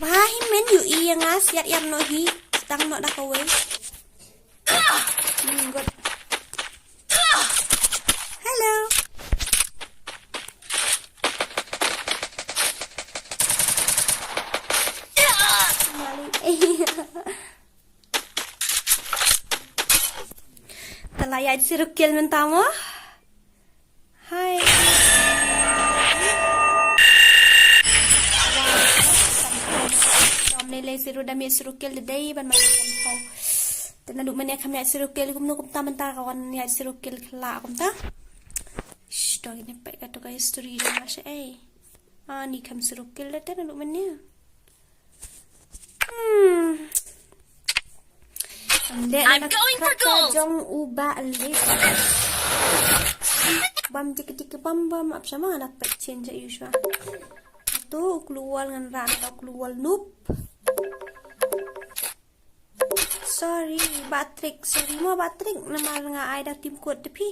Ba hi men ïohi ïa nga siat ïap noh hi. Tang noh da kawei. Hmm, good. Hello. Mali. Te la ïaid zero kill mynta mo. Hi. Tom ne lei zero damage zero kill da dei ban mane kam thau. Te naduh mynne kam ïaid zero kill kumno kumta mynta ka wan ïaid zero kill khlak kumta. Shh, to ngin peit kato ka history jong nga sha ei. Ah, ni kam zero kill da te naduh mynne. Hmm. I'm going for gold. Jong u ba le. Bam tik tik bam bam ap sama na pek change ïa u shwa. Tu u klur wal ngan ran tu u klur wal noob. Sorry, Batrik. Sorry mo Batrik. Namar nga ai da team code da phi.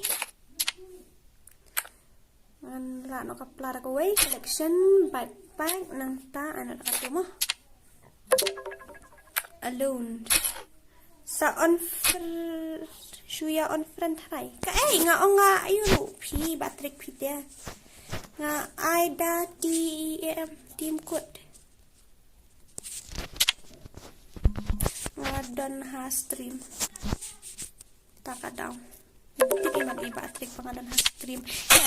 Ngan lah noh ka pla da kawei, collection, backpack, nangta, ano da katu mo. Alone. Sa on fr-, shuya on friend hai. Ka ei, nga ong nga, ayu, phi, Batrik phi te. Nga ai da T E M, team code. Nga don ha stream. Ta ka daw. Tik iman i Batrik pa nga don ha stream.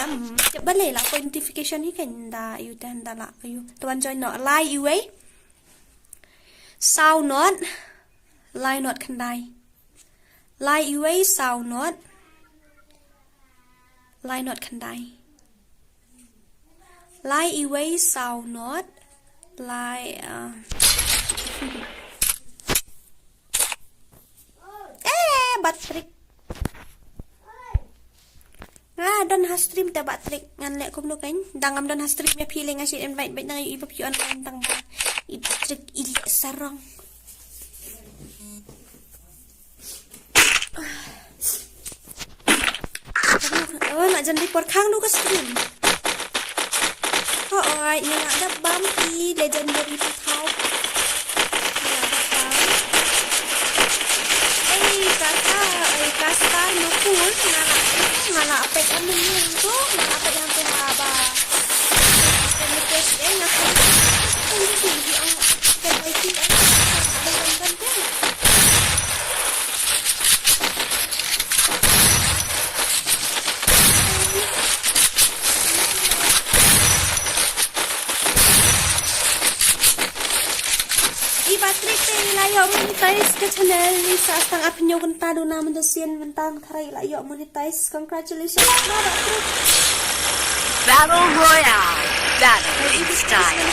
Em, tip balei la ko notification hi kan da ïa u te hynda la ïa u. Tuan join noh. Lai iwei. Saw not. Lai not khyndai. Lai iwei saw not. Lai not khyndai. Lai iwei saw not. Lai, uh, eh, Batrik. Nga don ha stream te Batrik ngan leh kumno kan. Dang ngam don ha stream ïa phi leh nga shu invite bad nang i ba phi online tang ba. I Batrik i leh sarong. Oh, nak jan di por khang du ka stream. Oh, oh, ina nak da bam i legendary pathau. Ina nak da bam. Ei, kata, ei, kasta no cool, ngala, ngala apek amun tu, ngala apek yang tu haba. Kan ni kes, eh, ngala apek. Kan ni tu, di ang, kan ni tu, eh, kan ni tu. I Batrik te i la ïoh monetize ka channel ni sa tang ar phew kynta duna mynta sien mynta tharai i la ïoh monetize. Congratulations. Battle Royale. Battle in style.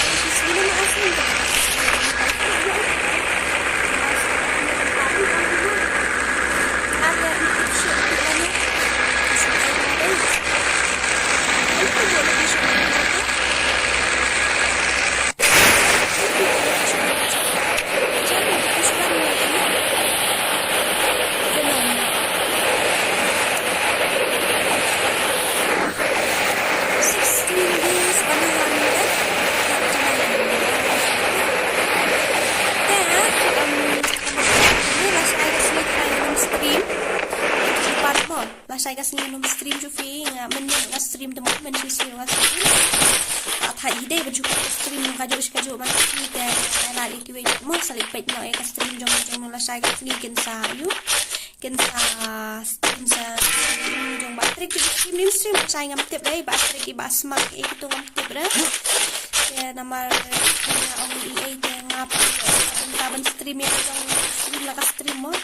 Lashai ka sngi ngam stream jong phi, nga mynne nga stream te mo, mynne shi sngi nga stream. Nga thait hi dei ban shu stream kajuh shi kajuh ban stream te. Nga la ïa kiwei mo sa leit peit noh ïa ka stream jong jong lashai ka sngi kin sa ïoh. Kin sa stream sa stream jong Batrik ki stream ni stream lashai ngam tip dei Batrik i ba smak ïa kitu ngam tip re. Te namar nga ong i ei te nga pa ban stream ïa jong stream la ka stream mo.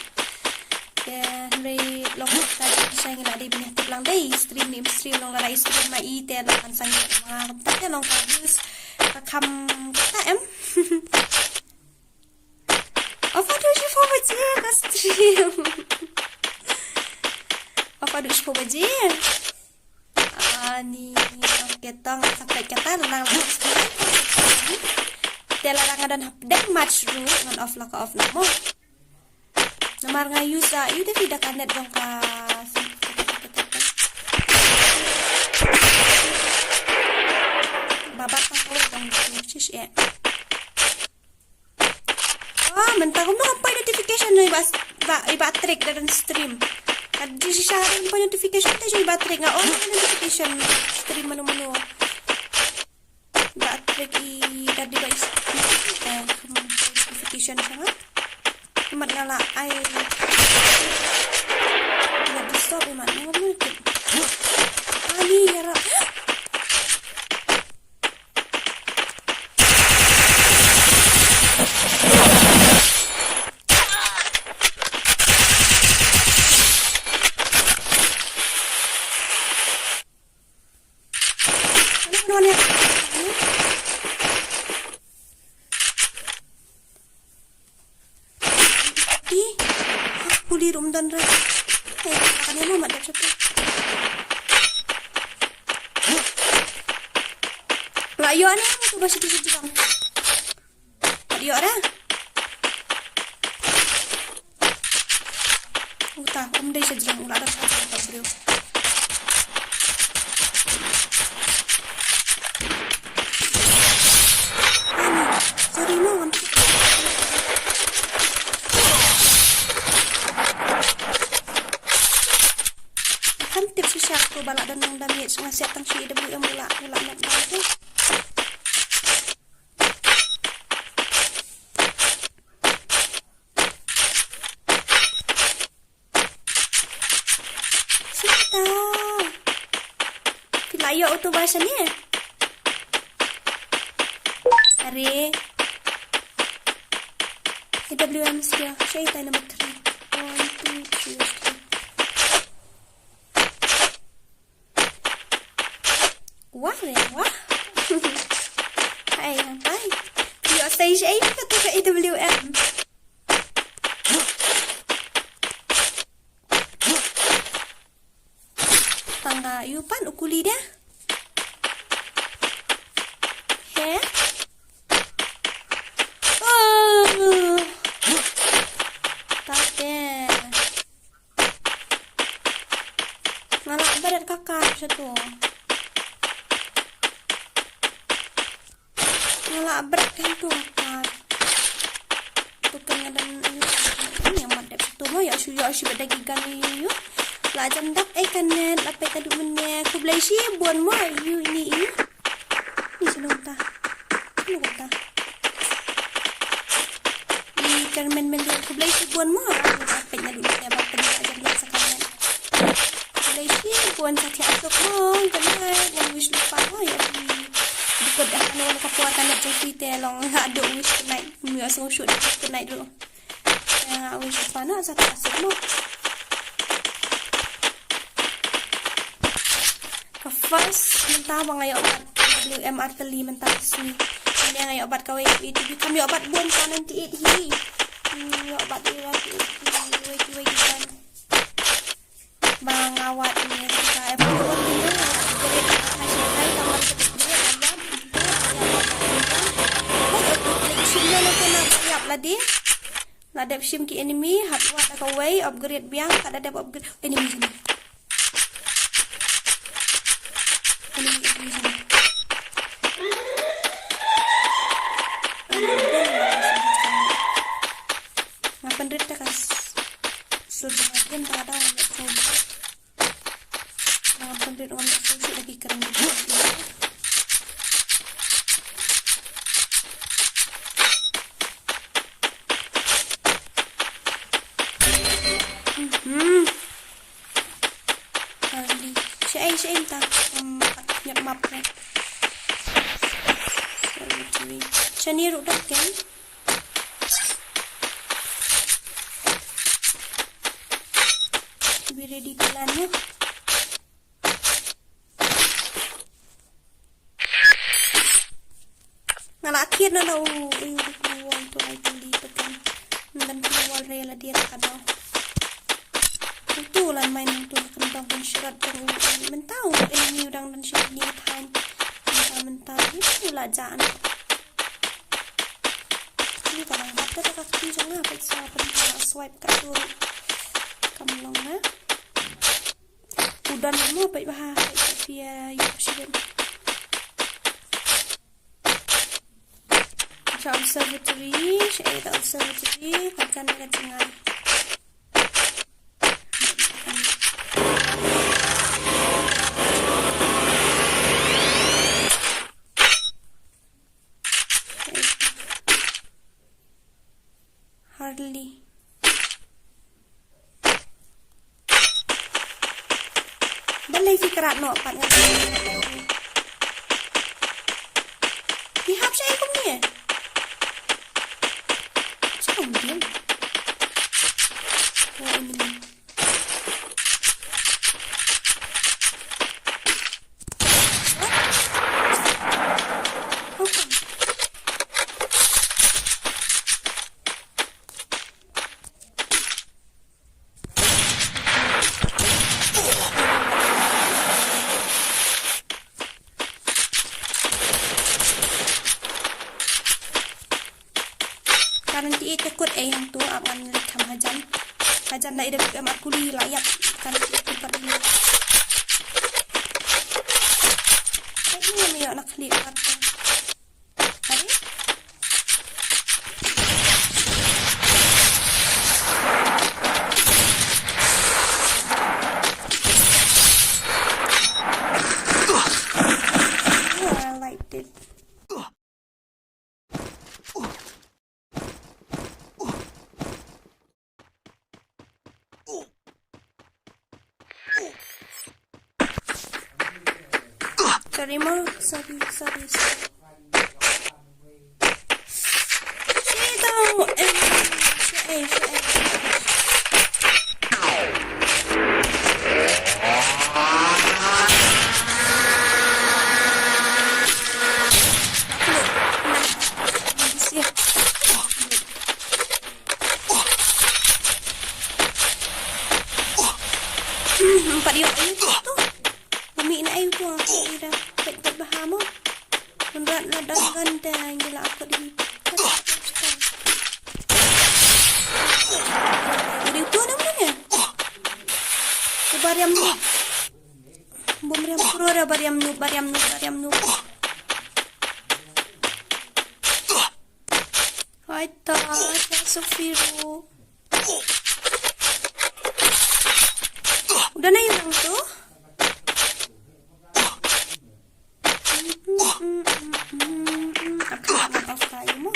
Te hynrei long ka dei sa ngi la dei bniah tip lang dei stream ni stream long la dei stream ma i te long kan sang ma nga kumta te long ka views ka kham kata em. Ofa du shi phew baje ka stream. Ofa du shi phew baje. Ani, okay, tong sa peit kata lang. Te la nga don hapdeng match ruh ngan off la ka off na mo. Namar nga use da, use da phi da ka net jong ka. Ba bat tang ko jong shish eh. Ah, mynta kumno kam poi notification na i Bah, Bah, i Bah Trick da don stream. Ka jingshisha ka don poi notification te jong i Bah Trick, nga on notification stream mano mano. Bah Trick i da device. Eh, notification sha nga. Mat nga la ai. Nga disturb i mat nga mano. Ani ïarap. Ih, puli rum don re. Eh, kane mo mat da satu. Nga ïoh ne tu ba satu satu bang. Ïoh re. Uta, um dei sejrong ulah dah satu briew. Ani, sorry mo, kan. Kan tip shisha tu ba la don nang damage nga siap tang shi W M ulah, ulah nak dah tu. Sita. Phi la ïoh auto ba shane. Are. A W M sia. Shai tai number three. One, two, three, three. Wah re wah. Hai hai. Ïoh sai shai kata ka A W M. Tangga ïu pan u kuli dia. He? Oh. Tate. Nga lah bret ka kar sha tu. Nga lah bret ka tu ka kar. Tu kan nga dang ïa mat dep sha tu mo ïa shu ïa shu bret da ki gun ïa ïa. La jan dak eh ka net la peit naduh mynne khublei shibun mo ïa ïa ni ïa. Ni shu nong ta. Ni nong ta. I kyrmen men dei khublei shibun mo. Peit naduh mynne ba peit naduh mynne. Khublei shibun sa thiah suk mo. Khublei ngan wish lypa mo ïa phi. Dikut dah ano ka por ka net jong phi te long haduh wish tonight. Mo ïa sngewshoot wish tonight ruh. Ïa nga wish lypa na sa thiah suk mo. Ka first mynta ba nga ïoh bat W M artylli mynta ka sngi. Mynne nga ïoh bat kawei eighty eight, kam ïoh bat bun ka ninety eight hi. Hmm, ïoh bat eighty eight hi, wei ki wei ki kan. Ba nga wad ni ka F one ni, grade ka high school, ka wad ka grade, ka wad ka grade. Wad ka grade, shim na na ka na ïap lade. La dep shim ki enemy, hap wad da kawei, upgrade biang, ka da dep upgrade. Enemy jin. Enemy, enemy jin. Nga pynrit da ka s-, silver game da da. Nga pynrit ngam shu shu lagi kren. Hmm. Kali. Shi ai shi ai ta. Hmm, nyap map ne. Shani ruh dak kan. Be ready to land ya. Nga la khit na na u, u, u, u, wall tu ai tu li pekan. Ngan tu wall re la dia ka dau. Tu lan mai nang tu kan dau kan shirat tu u, mentau, enemy u dang dan shirat ni than. Mentau, mentau, ni tu la jan. Ni ka dang bat Kata ka kti jong nga peit sa pynbha swipe ka tu. Kam long na. U don mo peit bha peit ka pia yu shibun. Sha observatory, sha ita observatory, ka kan ka jngai. Harley. Balei ki krat noh pat ngan. Ki hap sha kum ni. Sha kum ni. Oh, ini. Kanan ki e te kut e hangtu ap ngan leit kham hajan. Hajan da ida bik em ar kuli la yak. Kanan ki e te kut e. Ai ni mi yak nak leit kat. Hari? Oh, I like this. Sorry, Mo. Sorry, sorry, sorry. Sito, eh, sito, eh, sito, eh. Empat dia ayu tu. Umi na ayu tu. Ira pet pet bahamo. Menrat la dang ganda gila aku di. Udah itu namanya. Bariam nu. Bum riam kuro da bariam nu, bariam nu, bariam nu. Hai ta, ta sufiru. Udah na yurang tu. Aku nak off kayu mo.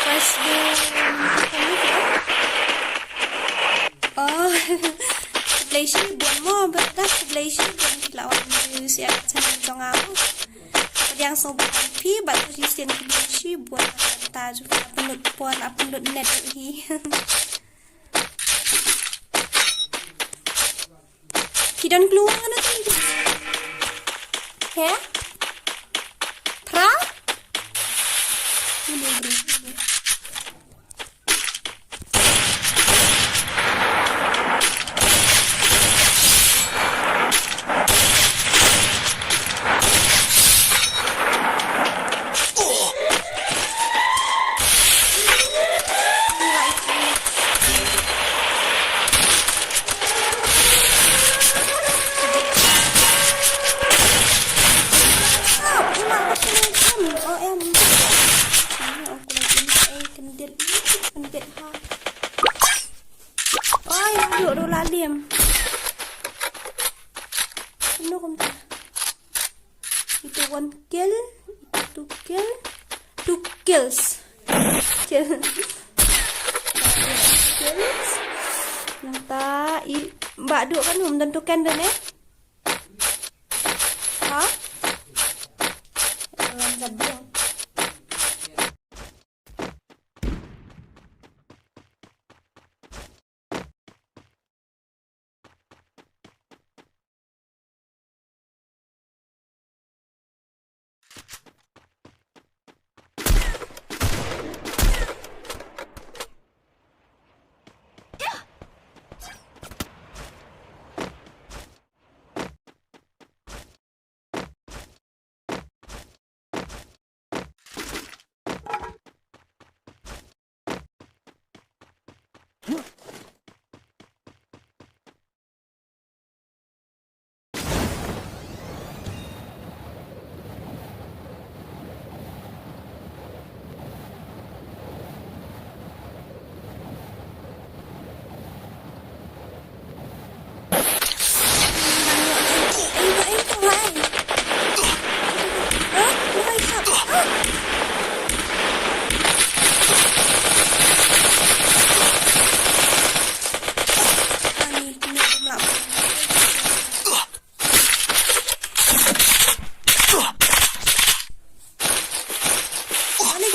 First day. Oh. Khublei shibun mo, brother, khublei shibun ki la wan view ïa ka channel jong nga mo. Pdiang sngewbha ïa phi bad Christian, khublei shibun. Kata ju phi la pynlut por, la pynlut net hi. Phi don clue ano tu? He? Pra? Ini, bro. Oi, duk, duk la lim. Penuh kumta. Itu one kill, itu two kill, two kills. Kill. Kills. Nang ta i ba duk kan um dan tu kan dan eh. Ha? Dalam gabiang.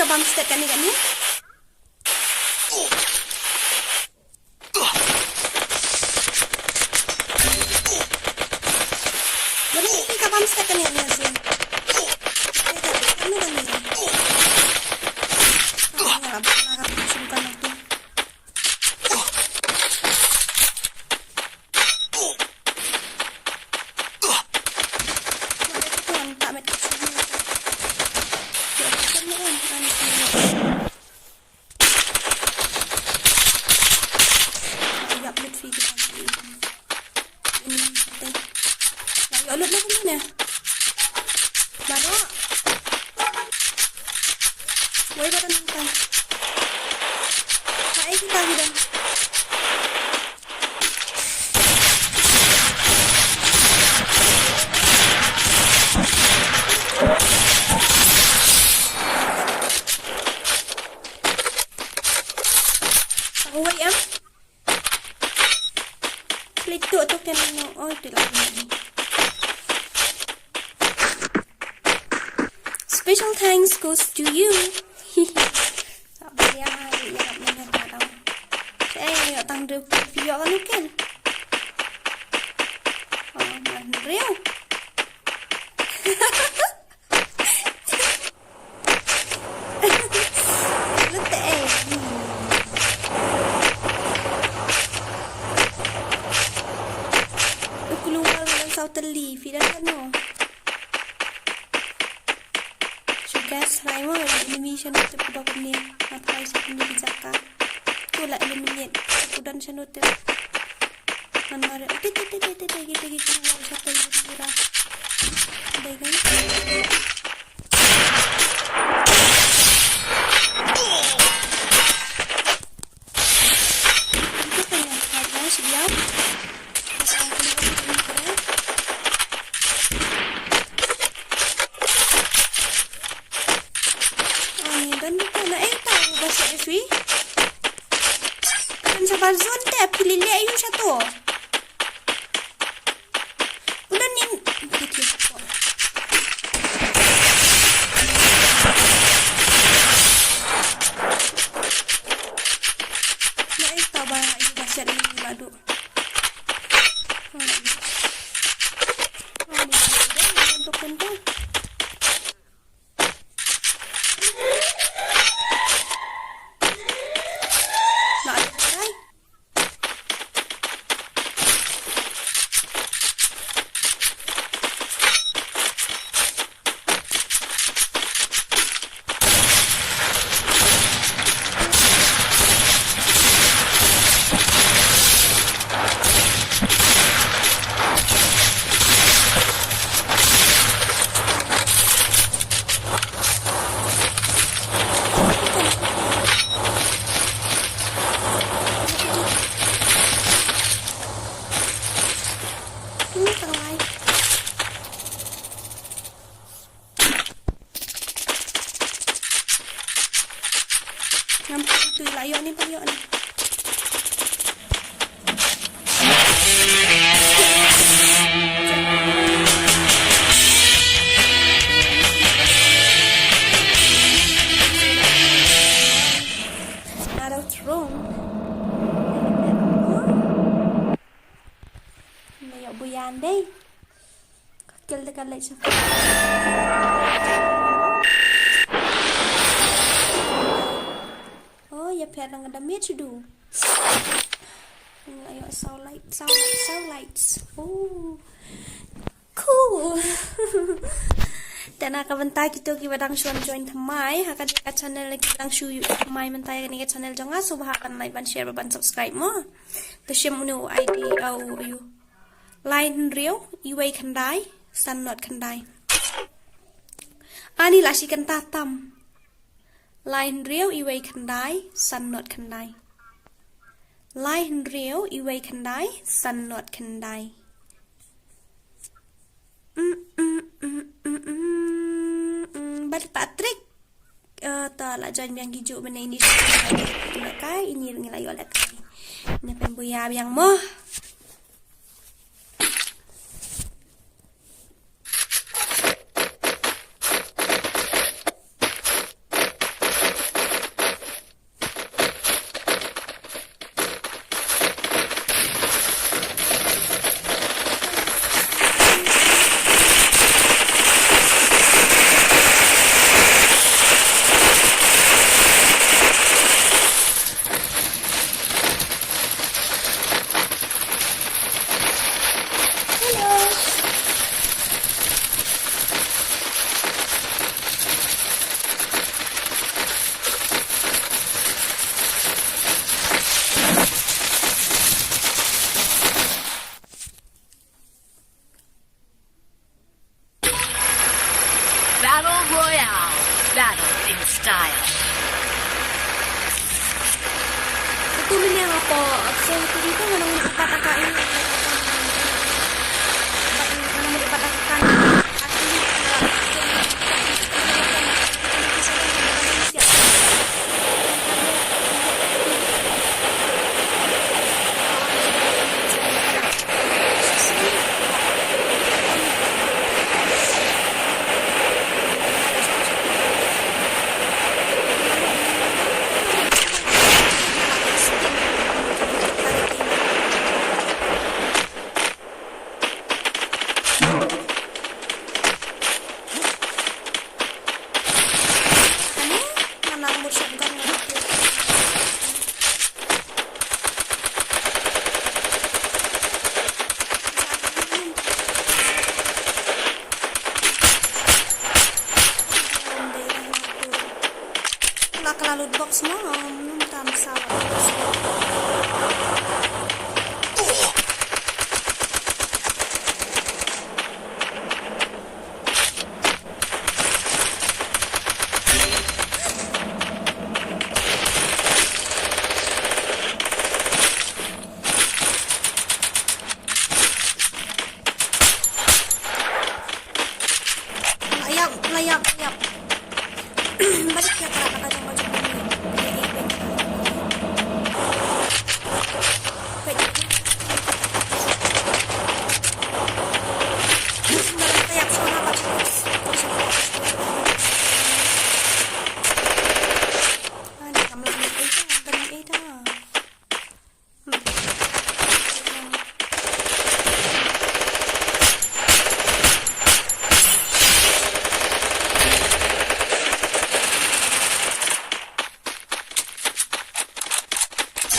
Bam step kane kane. Mari ka bam step kane kane sih. Kane kane. Kane kane. Wei ba don nangta. Hai kita kita. Wei em. Klik tu tu kan no. Oh, tu lah. Special thanks goes to you. Sa ba ya ya na na ta dau. Eh, yo tang deu pi yo kan ken. Oh, man reu. Lete eh. U keluar dalam saw teli, Fida kan no. Shu guys, rai mo, enemy sha no tip dok ni. Ngat rai sha ni jaka. Tu la eliminate. Ku don sha no tip. Man mare. Te te te te te te te te keluar sha teli pura. Dai kan. Ani, don bukan na eh tahu bahasa Evi. Kan sabar zon te, pilih le ayu satu. Udah nin. Na eh tahu bahasa Evi badu. Ngam tu la yo ni pa yo ni. Naro throne. Naro buyan dei. Kel de kalai sa. Oh, ya pher nang da mit sudu. Ayo, saw light, saw light, saw lights. Oh. Cool. Te na ka bynta kito kiba dang shu wan join thymmai ha kane ka channel, kiba dang shu ïoh thymmai mynta ha kane ka channel jong nga, sngewbha ban like, ban share, ban subscribe mo. Te shim une u I D, oh, ayu. Lai hynriew, iwei khyndai, san nod khyndai. Ani la shi kynta tam. Lai hynriew, iwei khyndai, san nod khyndai. Lai hynriew, iwei khyndai, san nod khyndai. Mm, mm, mm, mm, mm, mm, mm. Bad Patrick. Eh, ta la join biang ki juk bynei ni. Kai ini ngi la ïoh la kai. Ina pynbuya biang mo. Battle Royale. Battle in style. Itu mini apa? Apa itu, itu mana mana apa tak ini? Mana mana apa tak ini? La ka la loot box mo, um, tam sa. Layap, layap, layap. Balik ka, ka, ka, ka, ka, ka, ka.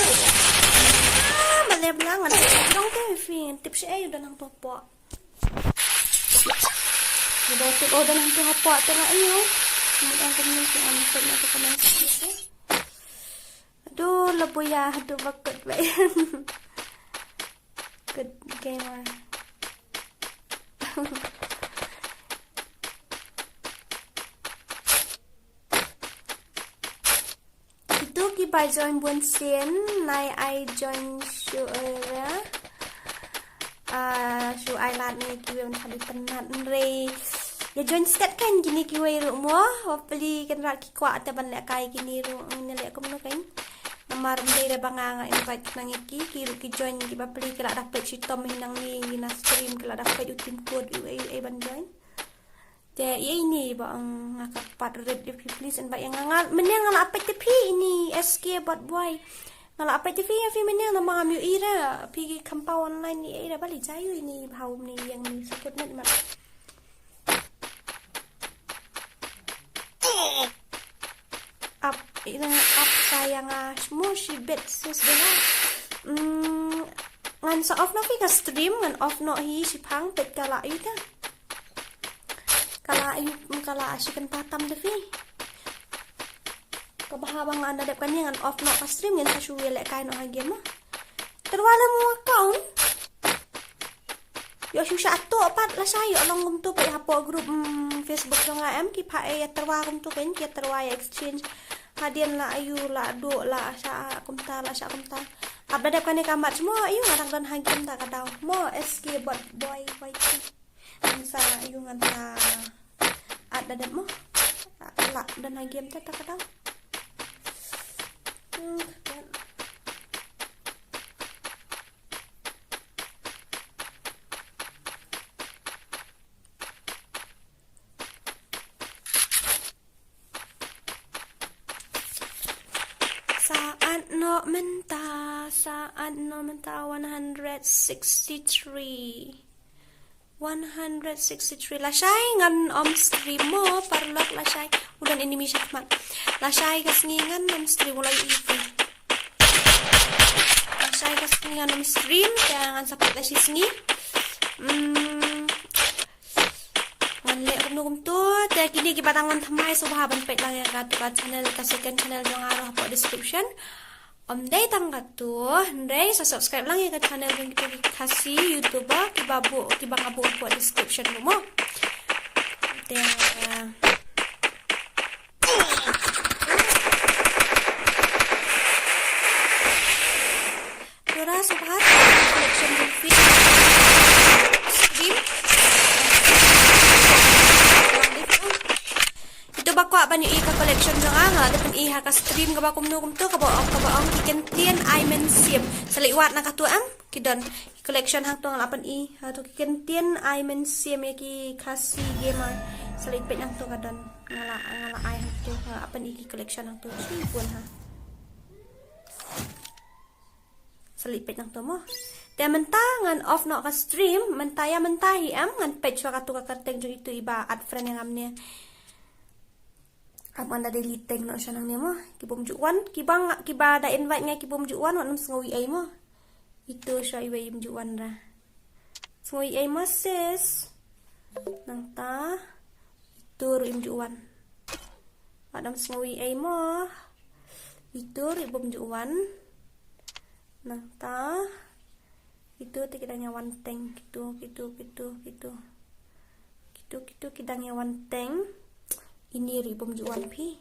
Ah, balei ba ngan tip shuh te phi, tip shuh eh, u don hangto hapoh. Ba tip u don hangto hapoh te nga ïoh. Mut ang kumne ki am tip na ka comment section. Aduh, la buya, aduh, ba kut ba. Good gamer. Itu ki ba join bun sien, nai ai join shuh ïa. Ah, shu ai lad ne kiwei ban khali pynat hynrei. Ïa join stet kan kine kiwei ruh mo, wa pli kan rat ki kwah te ban lehkai kine ruh, ne leh kumno kan. Namar ym dei re ba nga nga invite khnang ïa ki, ki ruh ki join ki ba pli ki la da peit shitom hi nangne na stream ki la da peit u tim code u ei u ei ban join. Te ïa ine ba ong nga ka pat rit ïa phi please invite ïa nga nga mynne nga la peit te phi ine S K bad boy. Nga la peit te phi ïa phi mynne namar ngam ïohi re phi ki khampau online ïa ïa ba li jai ïa ine ba hau mynne ïa ngi sa kut net mat. Ap, ina ap sayang ah, mo shi bet sus deh. Hmm, ngan sa off noh phi ka stream, ngan off noh hi shi phang peit ka la ïa ka. Ka la ïa, ka la shi kan patam da phi. Ka ba haba ngan da dep kane ngan off noh ka stream ngan sa shu ïa lehkai noh ha game ah. Tyrwa la mo account. Ïoh shu sha ato pat lashai ïoh long kumto peit hapoh group, mm, Facebook jong nga em ki pha ei ïa tyrwa kumto kein ki ïa tyrwa ïa exchange. Hadien la ayu la duh la sha kumta la sha kumta. Hap da dep kane ka match mo ayu nga dang don ha game ta ka daw. Mo S K bot boy Y T. Ngan sa ayu ngan sa at da dep mo. La don ha game ta ta ka daw. Hmm, ka Sa at noh mynta, sa at noh mynta one hundred sixty-three. One hundred sixty-three. Lashai ngan ym stream mo, paralok lashai. U don enemy shakhmat. Lashai ka sngi ngan ym stream u la ïohi. Lashai ka sngi ngan ym stream, te ngan sa peit la shi sngi. Hmm. Ngan leh kumno kumto, te kine kiba dang wan thymmai sngewbha ban peit lang ïa katu ka channel, ka second channel jong nga ruh hapoh description. Ym dei tang katu, hynrei sa subscribe lang ïa ka channel jong kitu ki Khasi YouTuber kiba buh, kiba nga buh hapoh description ruh mo. Te, Dora Subhat collection jong phi. Stream. Ito ba kwah ban ïohi ka collection jong nga, nga da pyni ha ka stream kaba kumno kumto, kaba ong, kaba ong ki kyntien ai mynsiem. Sa leit wad na katu em, ki don. Collection hangto nga la pyni. Hato ki kyntien ai mynsiem ïa ki Khasi gamer. Sa leit peit hangto ka don. Nga la, nga la ai hangto, nga la pyni ki collection hangto. Shibun ha. Sa leit peit hangto mo. Te mynta ngan off noh ka stream, mynta ïa mynta hi em, ngan peit shuwa katu ka kyrteng jong itu iba add friend ïa nga mynne. Ap ngan da delete teng noh sha nangne mo. Ki bym ju wan, kiba nga, kiba da invite nga ki bym ju wan, wat nym sngew ei mo. Itu sha iwei im ju wan ra. Sngew ei mo sis. Nangta. Itu ruh im ju wan. Wat nym sngew ei mo. Itu ruh bym ju wan. Nangta. Kitu te ki dang ïa wan teng, kitu, kitu, kitu, kitu. Kitu, kitu ki dang ïa wan teng. Ini ruh bym ju wan phi.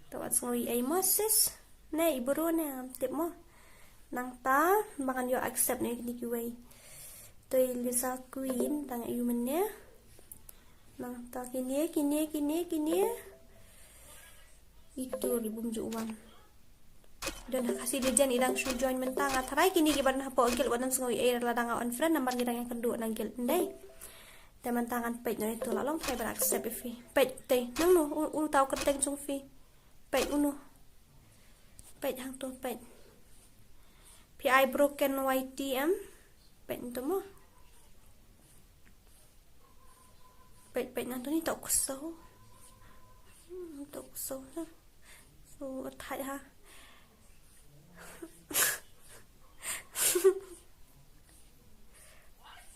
Te wat sngew ei mo sis. Ne i bru ne ngam tip mo. Nangta ba ngan ïoh accept ne kine kiwei. Te i Lisa Queen dang ïa u mynne. Nangta kine, kine, kine, kine. Itu ruh bym ju wan. Don ha Khasi Legend i dang shu join mynta, nga tharai kine kiba don hapoh guild wat nym sngew ei lada nga unfriend namar ngi dang ïakynduh na guild ndei. Te mynta ngan peit noh itu, la long tharai ban accept ïa phi. Peit te nangno u, uta u kyrteng jong phi. Peit uno. Peit hangto peit. Phi ai broken Y T em. Peit nangto mo. Peit, peit nangto ni, to ksew. Hmm, to ksew ha. So thait ha.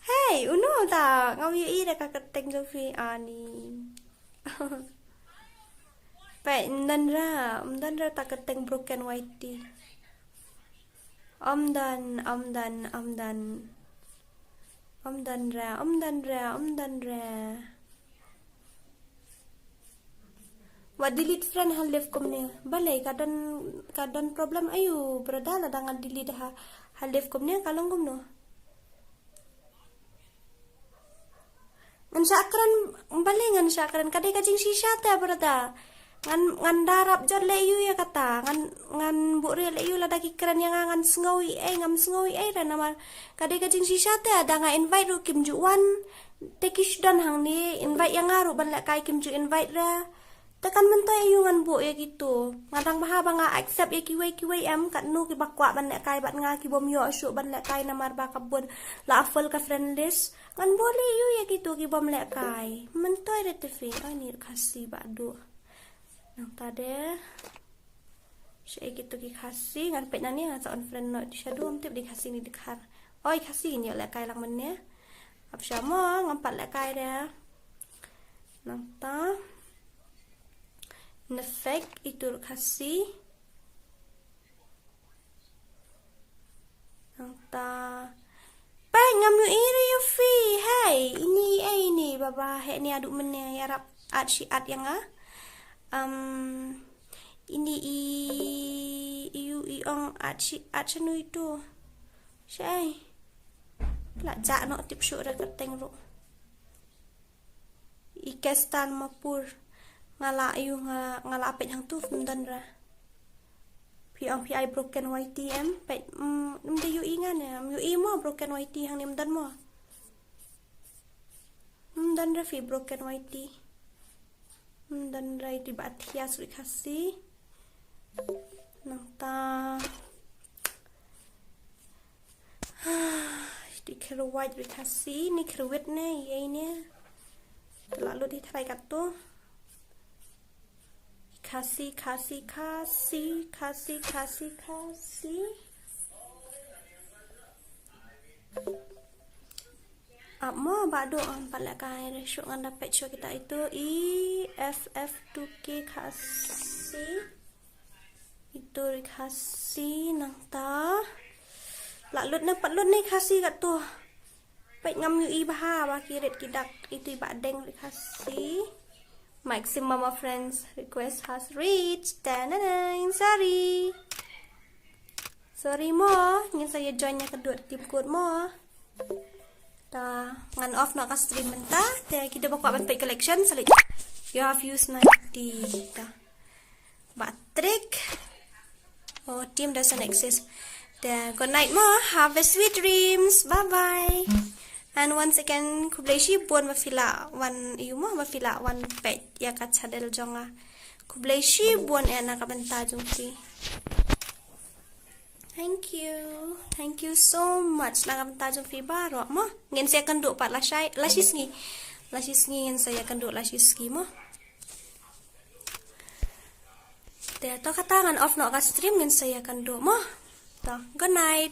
Hey, uno ta ngam ïohi da ka kyrteng jong phi ani. Peit, ym don ra, ym don ra ta kyrteng broken Y T. Ym don, ym don, ym don. Ym don ra, ym don ra, ym don ra. Wat delete friend ha live kumne. Balei ka don, ka don problem aïu brother lada nga delete ha, ha live kumne ka long kumno. Ngan shah kren, balei ngan shah kren, ka dei ka jingshisha te brother. Ngan, ngan da rap jot leh ïu ïa kata, ngan, ngan buhrieh leh ïu lada ki kren ïa nga, ngan sngew ei, ngam sngew ei re namar ka dei ka jingshisha te, da nga invite ruh kim ju wan, te ki shu don hangne, invite ïa nga ruh ban lehkai kim ju invite re. Te kan myntoi aïu ngan buh ïa kitu. Nga dang bha ba nga accept ïa kiwei kiwei em, katno kiba kwah ban lehkai bad nga ki bym ïoh shuh ban lehkai namar ba ka bun la full ka friend list. Ngan buh leh ïu ïa kitu ki bym lehkai. Myntoi re te phi, ai ni Khasi ba duh. Nangta de. Shaei kitu ki Khasi, ngan peit nangne, ngan sa unfriend noh, di shaduh, ym tip di Khasi ne di Khar. Oi Khasi, ngin ïoh lehkai lang mynne. Ap sha mo, ngam pat lehkai re. Nangta. Nefek, itu ruh Khasi. Nangta. Peit ngam ïohi re ïa phi. Hei, ini ei ini baba heh ni aduh mynne ïarap at shi at ïa nga. Em, ini i, i ïu i ong at shi at shano itu. Shaei. La jah noh tip shuh re kyrteng ruh. I Kestan Mapur. Nga la ïu nga, nga la peit hangtu ym don ra. Phi ong phi ai broken Y T em. Peit, mm, ym da ïohi nga ne. Ym ïohi mo broken Y T hangne ym don mo. Ym don ra phi broken Y T. Ym don ra itu ba thias ri Khasi. Nangta. Itu kherwait ri Khasi, ni kherwit ne, ïa ne. Te la lut hi tharai katto. Khasi, Khasi, Khasi, Khasi, Khasi, Khasi. Ap mo ba duk, ngam pat lehkai re shuh, ngan da peit shuh kita itu. E F F two K Khasi. Itu ri Khasi nangta. La lut ne, pat lut ne Khasi katto. Peit ngam ïohi bha ba ki rit ki dak iti ba deng ri Khasi. Maximum of friends request has reached. Tananain, sorry. Sorry mo, ngin sa ïa join ïa ka dud tip kut mo. Ta ngan off noh ka stream mynta, te ki da ba kwah ban peit collection, sa leit ïa views na ti ta. Ba trick. Oh, team doesn't exist. Te good night mo, have a sweet dreams. Bye bye. And once again, khublei shibun ba phi la wan ïa mo, ba phi la wan peit ïa ka channel jong nga. Khublei shibun eh na ka bynta jong phi. Thank you. Thank you so much na ka bynta jong phi baroh mo. Ngin sa ïa kynduh pat la shai, la shi sngi. La shi sngi ngin sa ïa kynduh la shi sngi mo. Te to kata ngan off noh ka stream, ngin sa ïa kynduh mo. To, good night.